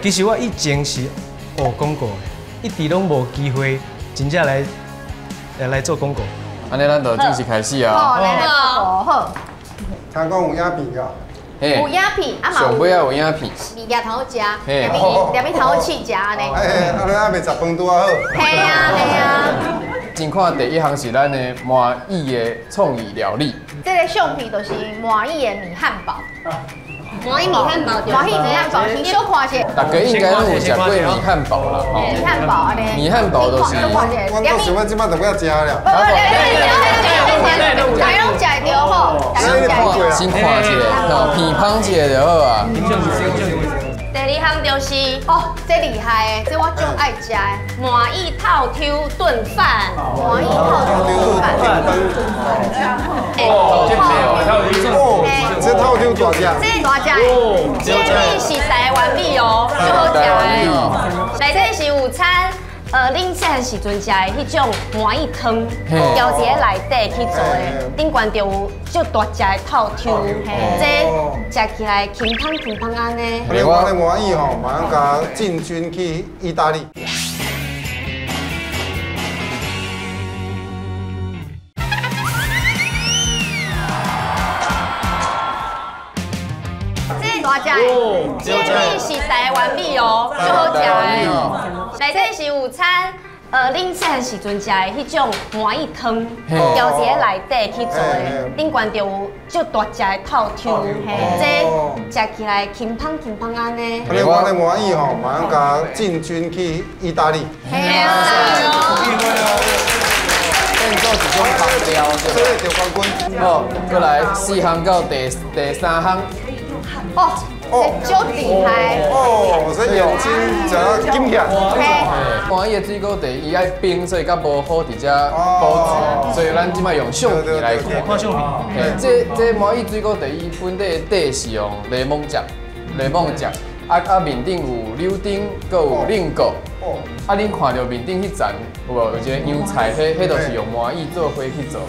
其實我以前是學廣告的，一直攏無機會真正來做廣告。按呢，咱就正式開始啊！好，來來，好。聽講有影片㗎。有影片，啊嘛上尾仔有影片。物件通好食，連面通好試食按呢。哎，啊你還袂食飯拄仔好。嘿啊嘿啊。先看第一項是咱的麻薏的創意料理。這個相片就是麻薏的米漢堡。麻薏米漢堡，麻薏米漢堡，先小看一下。大家應該攏有食過米漢堡啦，吼。米漢堡按呢。米漢堡就是。我都想要這擺就欲食了。大家攏食會著吼，大家攏食會著。先看一下，吼，片芳一下就好啊。第二項就是哦，這厲害的，這我足愛食的。麻薏透抽燉飯。麻薏透抽燉飯。哦，這透抽大隻。這大隻。這米是台灣米哦，足好食的。內底是有摻。恁細漢時陣食的彼種麻薏湯，調佇咧內底去做的，頂懸就有足大隻的透抽，這食起來輕香輕香按呢。我的麻薏吼，馬上共進軍去意大利。這大隻的，這米是台灣米哦，足好食的。內底是有摻，恁細漢時陣食的彼種麻薏湯，調佇咧內底去做的，頂懸就有足大隻的透抽，這食起來輕香輕香按呢。我的麻薏吼，馬上共進軍去意大利。嘿啊！變做一種烹調，所以得冠軍。好，過來四項到第三項。哦。這足厲害！哦，這眼睛食啊金起來。麻薏的水果茶，伊愛冰，所以較無好佇遮保存，所以咱這擺用相片來看。看相片。這麻薏水果茶，伊本底的底是用檸檬汁，檸檬汁，啊面頂有柳丁，閣有檸果。啊，恁看著面頂彼層有無？有一個洋菜，彼就是用麻薏做伙去做的。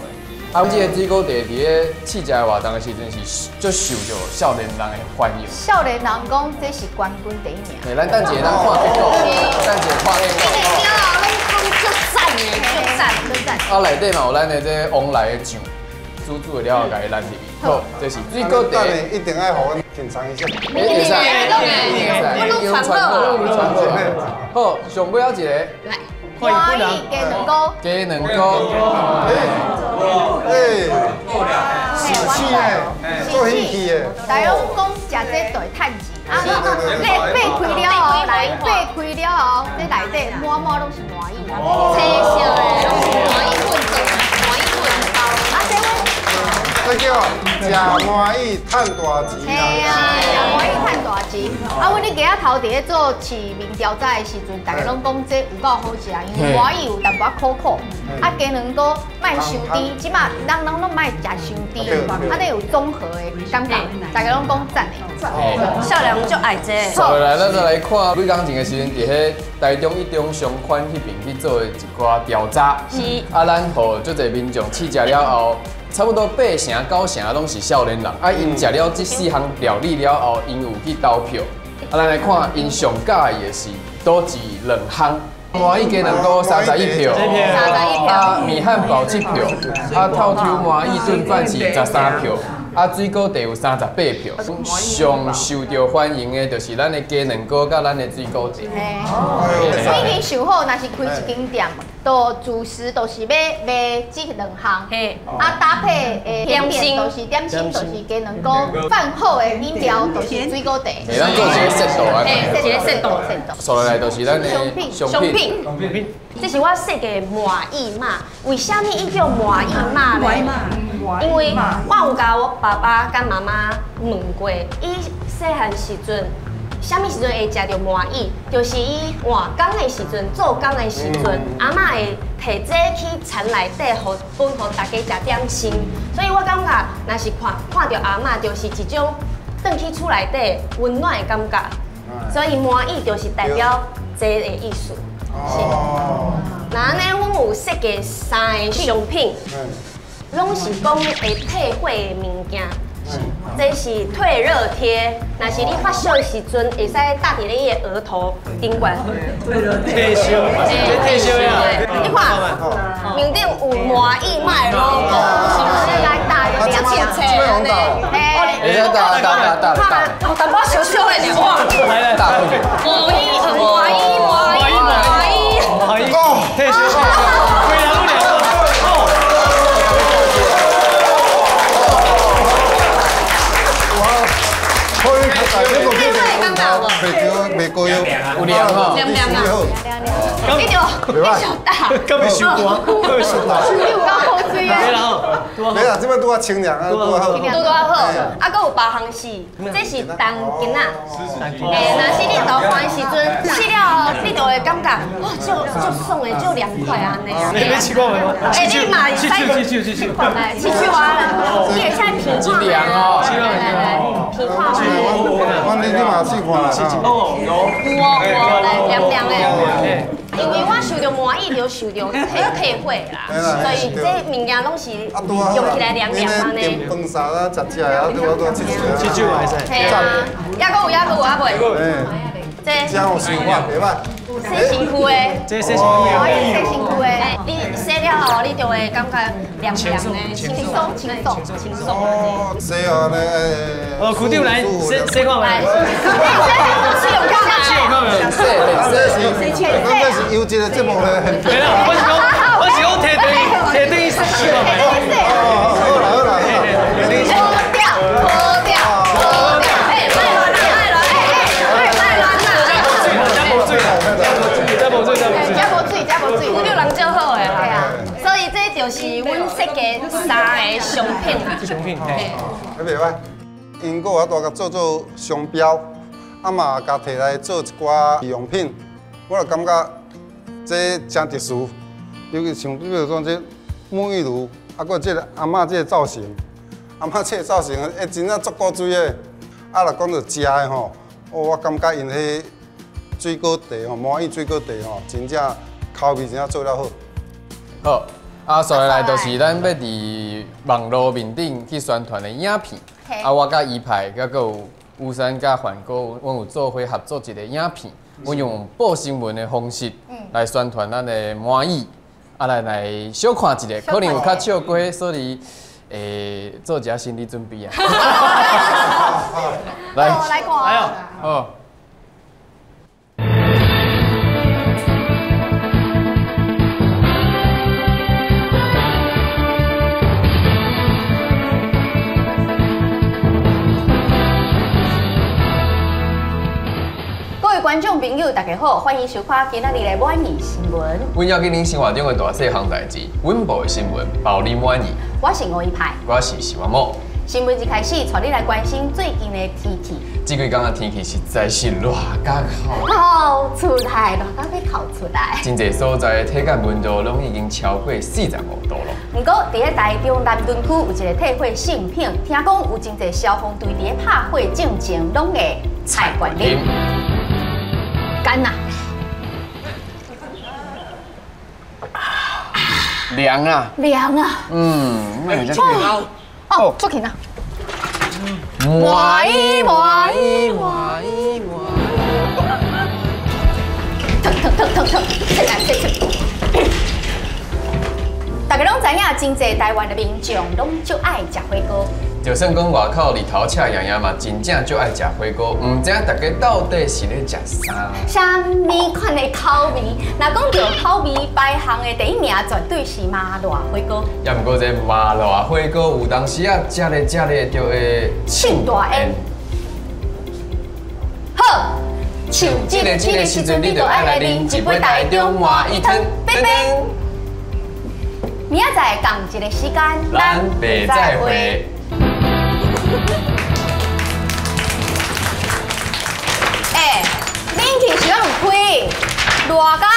啊，阮這個水果茶佇咧試食的活動的時陣是足受著少年人的歡迎。少年人講這是冠軍第一名。嘿，咱等一下咱看結果，等一下看結果。你個了，攏講足讚的，足讚，足讚。啊，內底嘛有咱的這旺來的醬，煮煮的了後，共伊淋入去。好，這是水果茶。一定愛予阮品嘗一下。一定會使，一定會使，用傳好，傳好。好，上尾仔一個。來。麻薏雞卵糕。雞卵糕。哎，喜氣的，做喜氣的。大家攏講食這就會趁錢，啊，你擘開了後，來擘開了後，這內底滿滿攏是麻薏，青色的攏是麻薏粉做，麻薏粉包。啊，這阮這叫食麻薏趁大錢。嘿啊，食麻薏趁大錢。啊，阮咧鸡仔頭佇咧做市民調查的時陣，大家攏講這有夠好食，因為麻薏有淡薄仔苦苦，啊雞卵糕莫傷甜，這馬人攏莫食傷甜，啊這有綜合的感覺，大家攏講讚的。少年人足愛這。好，來，咱再來看幾工前的時陣，佇彼台中一中商圈彼邊去做的一寡調查。是。啊，咱予足濟民眾試食了後，差不多8成9成攏是少年人。啊，𪜶食了這四項料理了後，𪜶有去投票。啊，咱來看𪜶上喜歡的是佗一兩項。麻薏雞卵糕31票，啊米漢堡7票，啊透抽麻薏燉飯是13票，啊水果茶有38票。上受到歡迎的就是咱的雞卵糕佮咱的水果茶。已經想好，若是開一間店，就主食就是欲賣這兩項，啊搭配的甜點就是點心，就是雞卵糕，飯後的飲料就是水果茶。咱做一個セット啊，一個セット。紲落來就是咱的商品。這是我設計的麻薏肉，為啥物伊叫麻薏肉咧？因為我有共我爸爸佮媽媽問過，伊細漢時陣，啥物時陣會食著麻薏？就是伊換工的時陣，做工的時陣，阿嬤會提這去田內底，予分予大家食點心。所以我感覺，若是看著阿嬤，就是一種轉去厝內底溫暖的感覺。所以麻薏就是代表這個意思。是。那按呢，阮有設計3個商品，攏是講會退火的物件。这是退热贴，若是你发烧的时阵，会使搭伫你的额头顶悬。退烧，这退烧呀！你看，面顶有麻薏麦的 logo，是不是来打凉凉册呢？会使打打打打打。哦，淡薄小小的哇！来来打过去。麻薏麻薏麻薏麻薏。麻薏，退烧。袂过腰，有凉吼，凉凉啊，你就你小大，敢会伤寒，敢会伤寒，你有够好水啊！没啦，这摆拄仔清凉啊，拄仔好。拄仔好，啊，阁有别项是，这是重筋啊。欸，若是你流汗的时阵，洗了后你就会感觉哇，足足爽的，足凉快按呢。你欲试看觅无？欸，你嘛会使试试试试来，试试啊！你会使闻看凉哦，来来，闻看觅。我你嘛试看啦。哦，有哦有哦，来凉凉的。因为我受著麻薏，就受著退火啦，所以这物件拢是用起来凉凉按呢。饭啥啊，食食啊，拄仔拄仔试试酒嘛会使。嘿啊，抑阁有抑阁有啊未？这这有想法袂歹。洗身躯的，这洗身躯的，洗身躯的，你洗了后，你就会感觉凉凉的，轻松轻松轻松。哦，洗啊咧。哦，区长来洗洗看觅。试用看觅。试用看觅。洗洗洗。咱这是优质的节目咧。对啦，我是讲，我是讲提转提转去试看觅。哦，好啦好啦好啦。脱掉脱掉脱掉，哎，莫乱啦莫乱，哎哎，莫乱啦。这无水啦，这无水，这无水。这无水，这无水。区长人足好的啦。对啊，所以这就是阮设计三个商品啦。商品，嘿。袂歹，因阁有法度共做做商标，啊嘛共提来做一寡用品，我就感觉这真特殊，尤其像比如讲这沐浴露，啊，阁这个阿嬷这个造型，阿嬷这个造型，欸，真正足古锥的。啊，若讲到食的吼，哦，我感觉𪜶彼水果茶吼，麻薏水果茶吼，真正口味真正做了好。好，啊，续落来就是咱欲伫网路面顶去宣传的影片。啊，我佮伊派，佮阁有巫山佮范哥，阮有做伙合作一个影片，阮用报新闻的方式来宣传咱的麻薏。啊，来来小看一下，可能有较笑过，所以做一下心理准备啊。来，来看。来哦，好。各位观众朋友，大家好，欢迎收看今仔日的满意新闻。阮要紧恁生活中的大细项代志，阮报的新闻包你满意。我是吴一派，我是徐王某。新闻一开始，带你来关心最近的天气。这几工的天气实在是热甲哭。哭出来，热甲欲哭出来。真济所在的体感温度拢已经超过45度了。不过，伫咧台中南屯区有一个退火圣品，听讲有真济消防队伫咧拍火进前，拢会菜罐啉。干呐！凉啊！凉啊！嗯，那你这哦，出去啦！麻薏麻薏麻薏麻薏，疼疼疼疼疼，出来出出！大家拢知影，真济台湾的民众拢足爱食火锅。就算讲外口日头赤炎炎嘛，真正足爱食火锅，毋知影大家到底是咧食啥？啥物款的口味？若讲到口味排行的第一名，绝对是麻辣火锅。也毋过这麻辣火锅有当时啊，食咧食咧就会呛大烟。好，像这个时阵，你就爱来啉一杯台中麻薏汤，拜拜。明仔载仝一个时间，咱袂再会。欸，冷气是敢有开？热甲！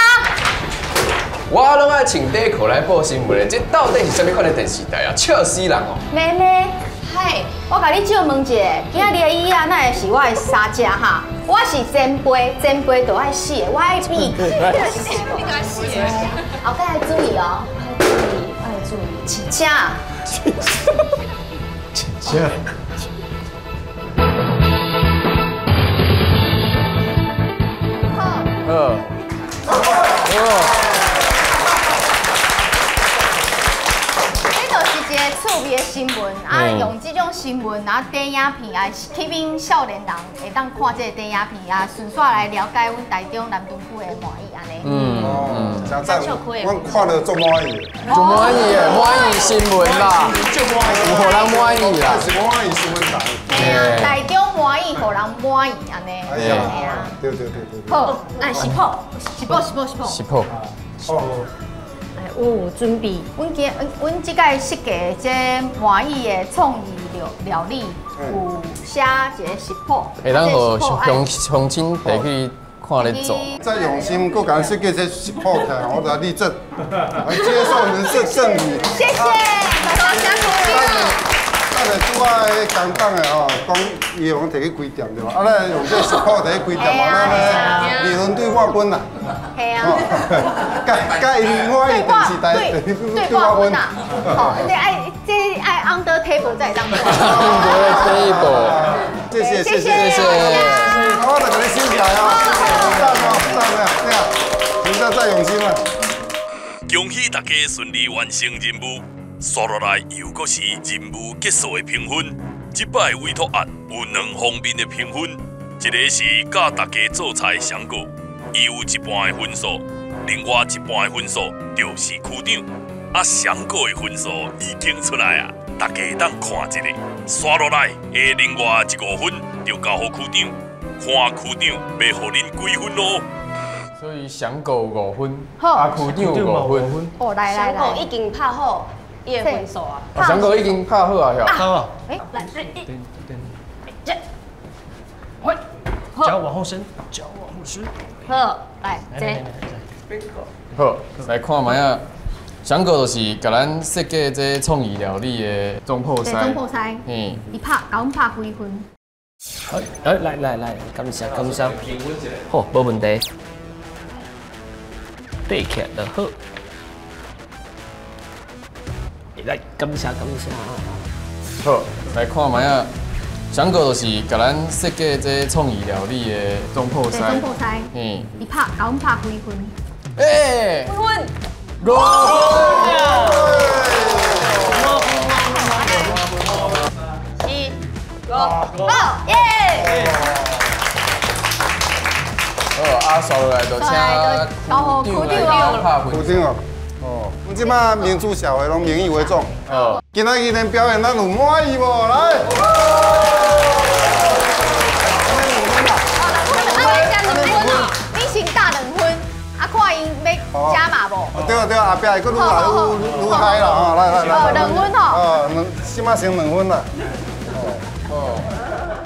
我拢爱穿短裤来报新闻的，这到底是啥物款的电视台啊？笑死人哦！妹妹，嗨，我共你借问一下，今仔日的椅仔哪会是我的衫食哈？我是前辈，前辈就爱死的，我爱比。你该死的。后盖爱注意哦，爱注意，爱注意。请。请。好。好。这就是一个趣味的新闻，啊，用这种新闻啊，短影片啊，吸引少年人会当看这个短影片啊，顺续来了解阮台中南屯区的麻薏按呢。嗯嗯，真赞，阮看了足满意，足满意的，满意新闻啦，有予人满意啦，是满意新闻台。嘿啊，台中满意，予人满意按呢。哎呀，对对对对。好，来食谱，食谱，食谱，食谱。食谱。哦。有准备，阮今阮这届设计的这麻薏的创意料料理，有写一个食谱。会当予乡乡亲提去看咧做。再用心，阁共设计这食谱起来，我来立正，来接受你的这赠予。谢谢，多谢区长。咱就拄仔迄工党的吼，讲伊用提去开店对吧？啊，咱用这食谱提去开店嘛，咱咧利润对半分啦。系啊。佮佮𪜶满意电视台对半分啦。吼，你爱这爱 under table 才会当做。 under table。谢谢谢谢谢谢。我就共你收起来哦，赞哦赞啊，对啊，真正再用心啦。恭喜大家顺利完成任务。刷落来又阁是任务结束的评分。这摆委托案有两方面的评分，一个是教大家做菜的上哥，伊有一半的分数；另外一半的分数就是区长。啊，上哥的分数已经出来啊，大家会当看一下。刷落来的另外一5分就交予区长，看区长欲予恁几分咯。所以上哥5分，啊区长5分。哦，来来来，上哥已经拍好。伊的分数啊，上哥已经拍好啊，好啊。哎，来，一，脚往后伸，脚往后伸。好，来，这。好，来看觅啊。上哥就是共咱设计这创意料理的总铺师。总铺师。嗯。伊拍，共阮拍几分？好，来来来，感谢感谢。好，无问题。对起来就好。来，感谢感谢。好，来看觅啊。上哥就是共咱设计这创意料理的总铺师。总铺师。嗯。伊拍，共阮拍几分？哎。几分？ 5分。 4、5，好耶！好，啊，刷落来就请区长来拍分。区长哦。哦，阮这摆民主社会拢民意为重。哦，今仔日恁表演，咱有满意无？来。你先打2分，啊，看𪜶欲加码无？对啊对啊，后壁会阁愈来愈愈嗨啦吼！来来来。哦，2分吼。哦，两，这摆先2分啦。哦。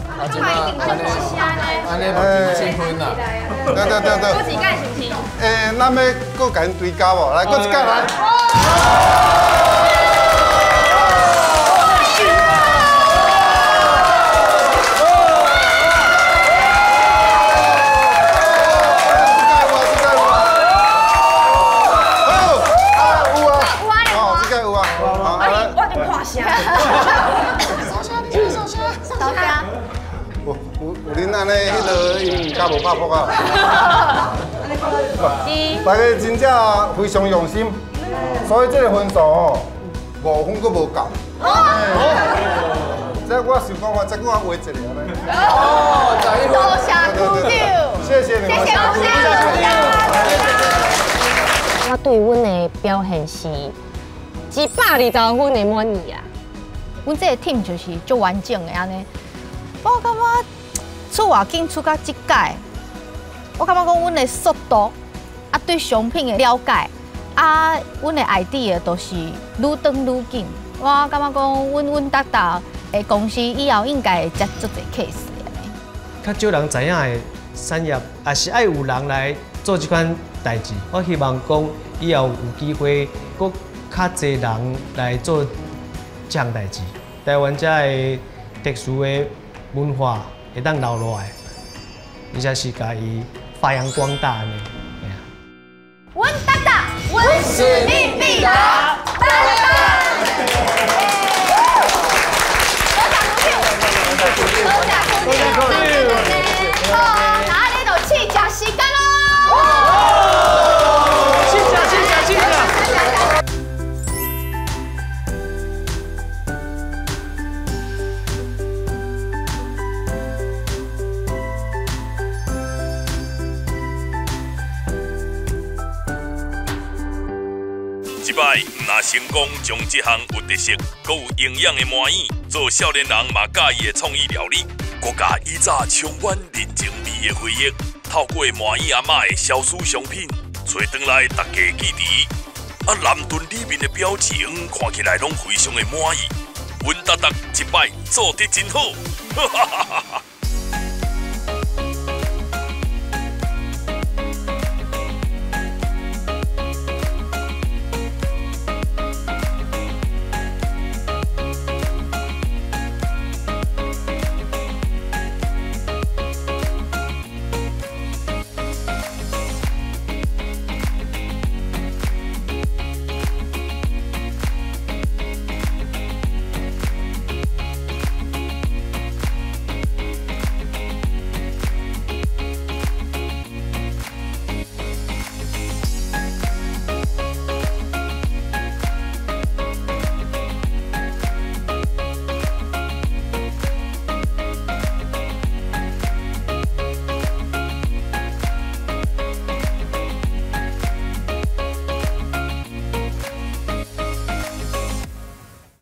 啊，这摆按呢，目前7分啦。对对对对。阁一届是毋是？欸，咱欲阁共𪜶追加无？来，阁一届来。哦，这届有啊，有啊。我就破声。收声，你收声，收声。有有有恁按呢，彼个𪜶毋敢无拍扑啊。大家真正非常用心，所以这个分数哦，5分阁无够。这我想讲，我这久我画一个按呢。哦，11分。多谢区长，谢谢你们。谢谢区长。我对阮的表现是120分的满意啊。阮这个 team 就是足完整的按呢。我感觉出偌紧出到这届，我感觉讲阮的速度，啊对商品的了解，啊阮的 idea 都是愈长愈紧。我感觉讲阮达达的公司以后应该会接足济 case 的。较少人知影的产业，也是爱有人来做这款代志。我希望讲以后有机会，阁较济人来做这项代志，台湾才会特殊的文化会当留落来，而且是共伊发扬光大呢。阮达达，阮使命必达，担当。多谢擺毋若成功將這項有特色、閣有營養的麻薏做少年人嘛佮意的創意料理，閣共以早充滿人情味的回憶，透過麻薏阿嬤的小事商品，揣轉來逐家記佇。啊，南屯裡面的表情看起來攏非常的滿意，阮達達這擺做得真好，哈哈哈哈！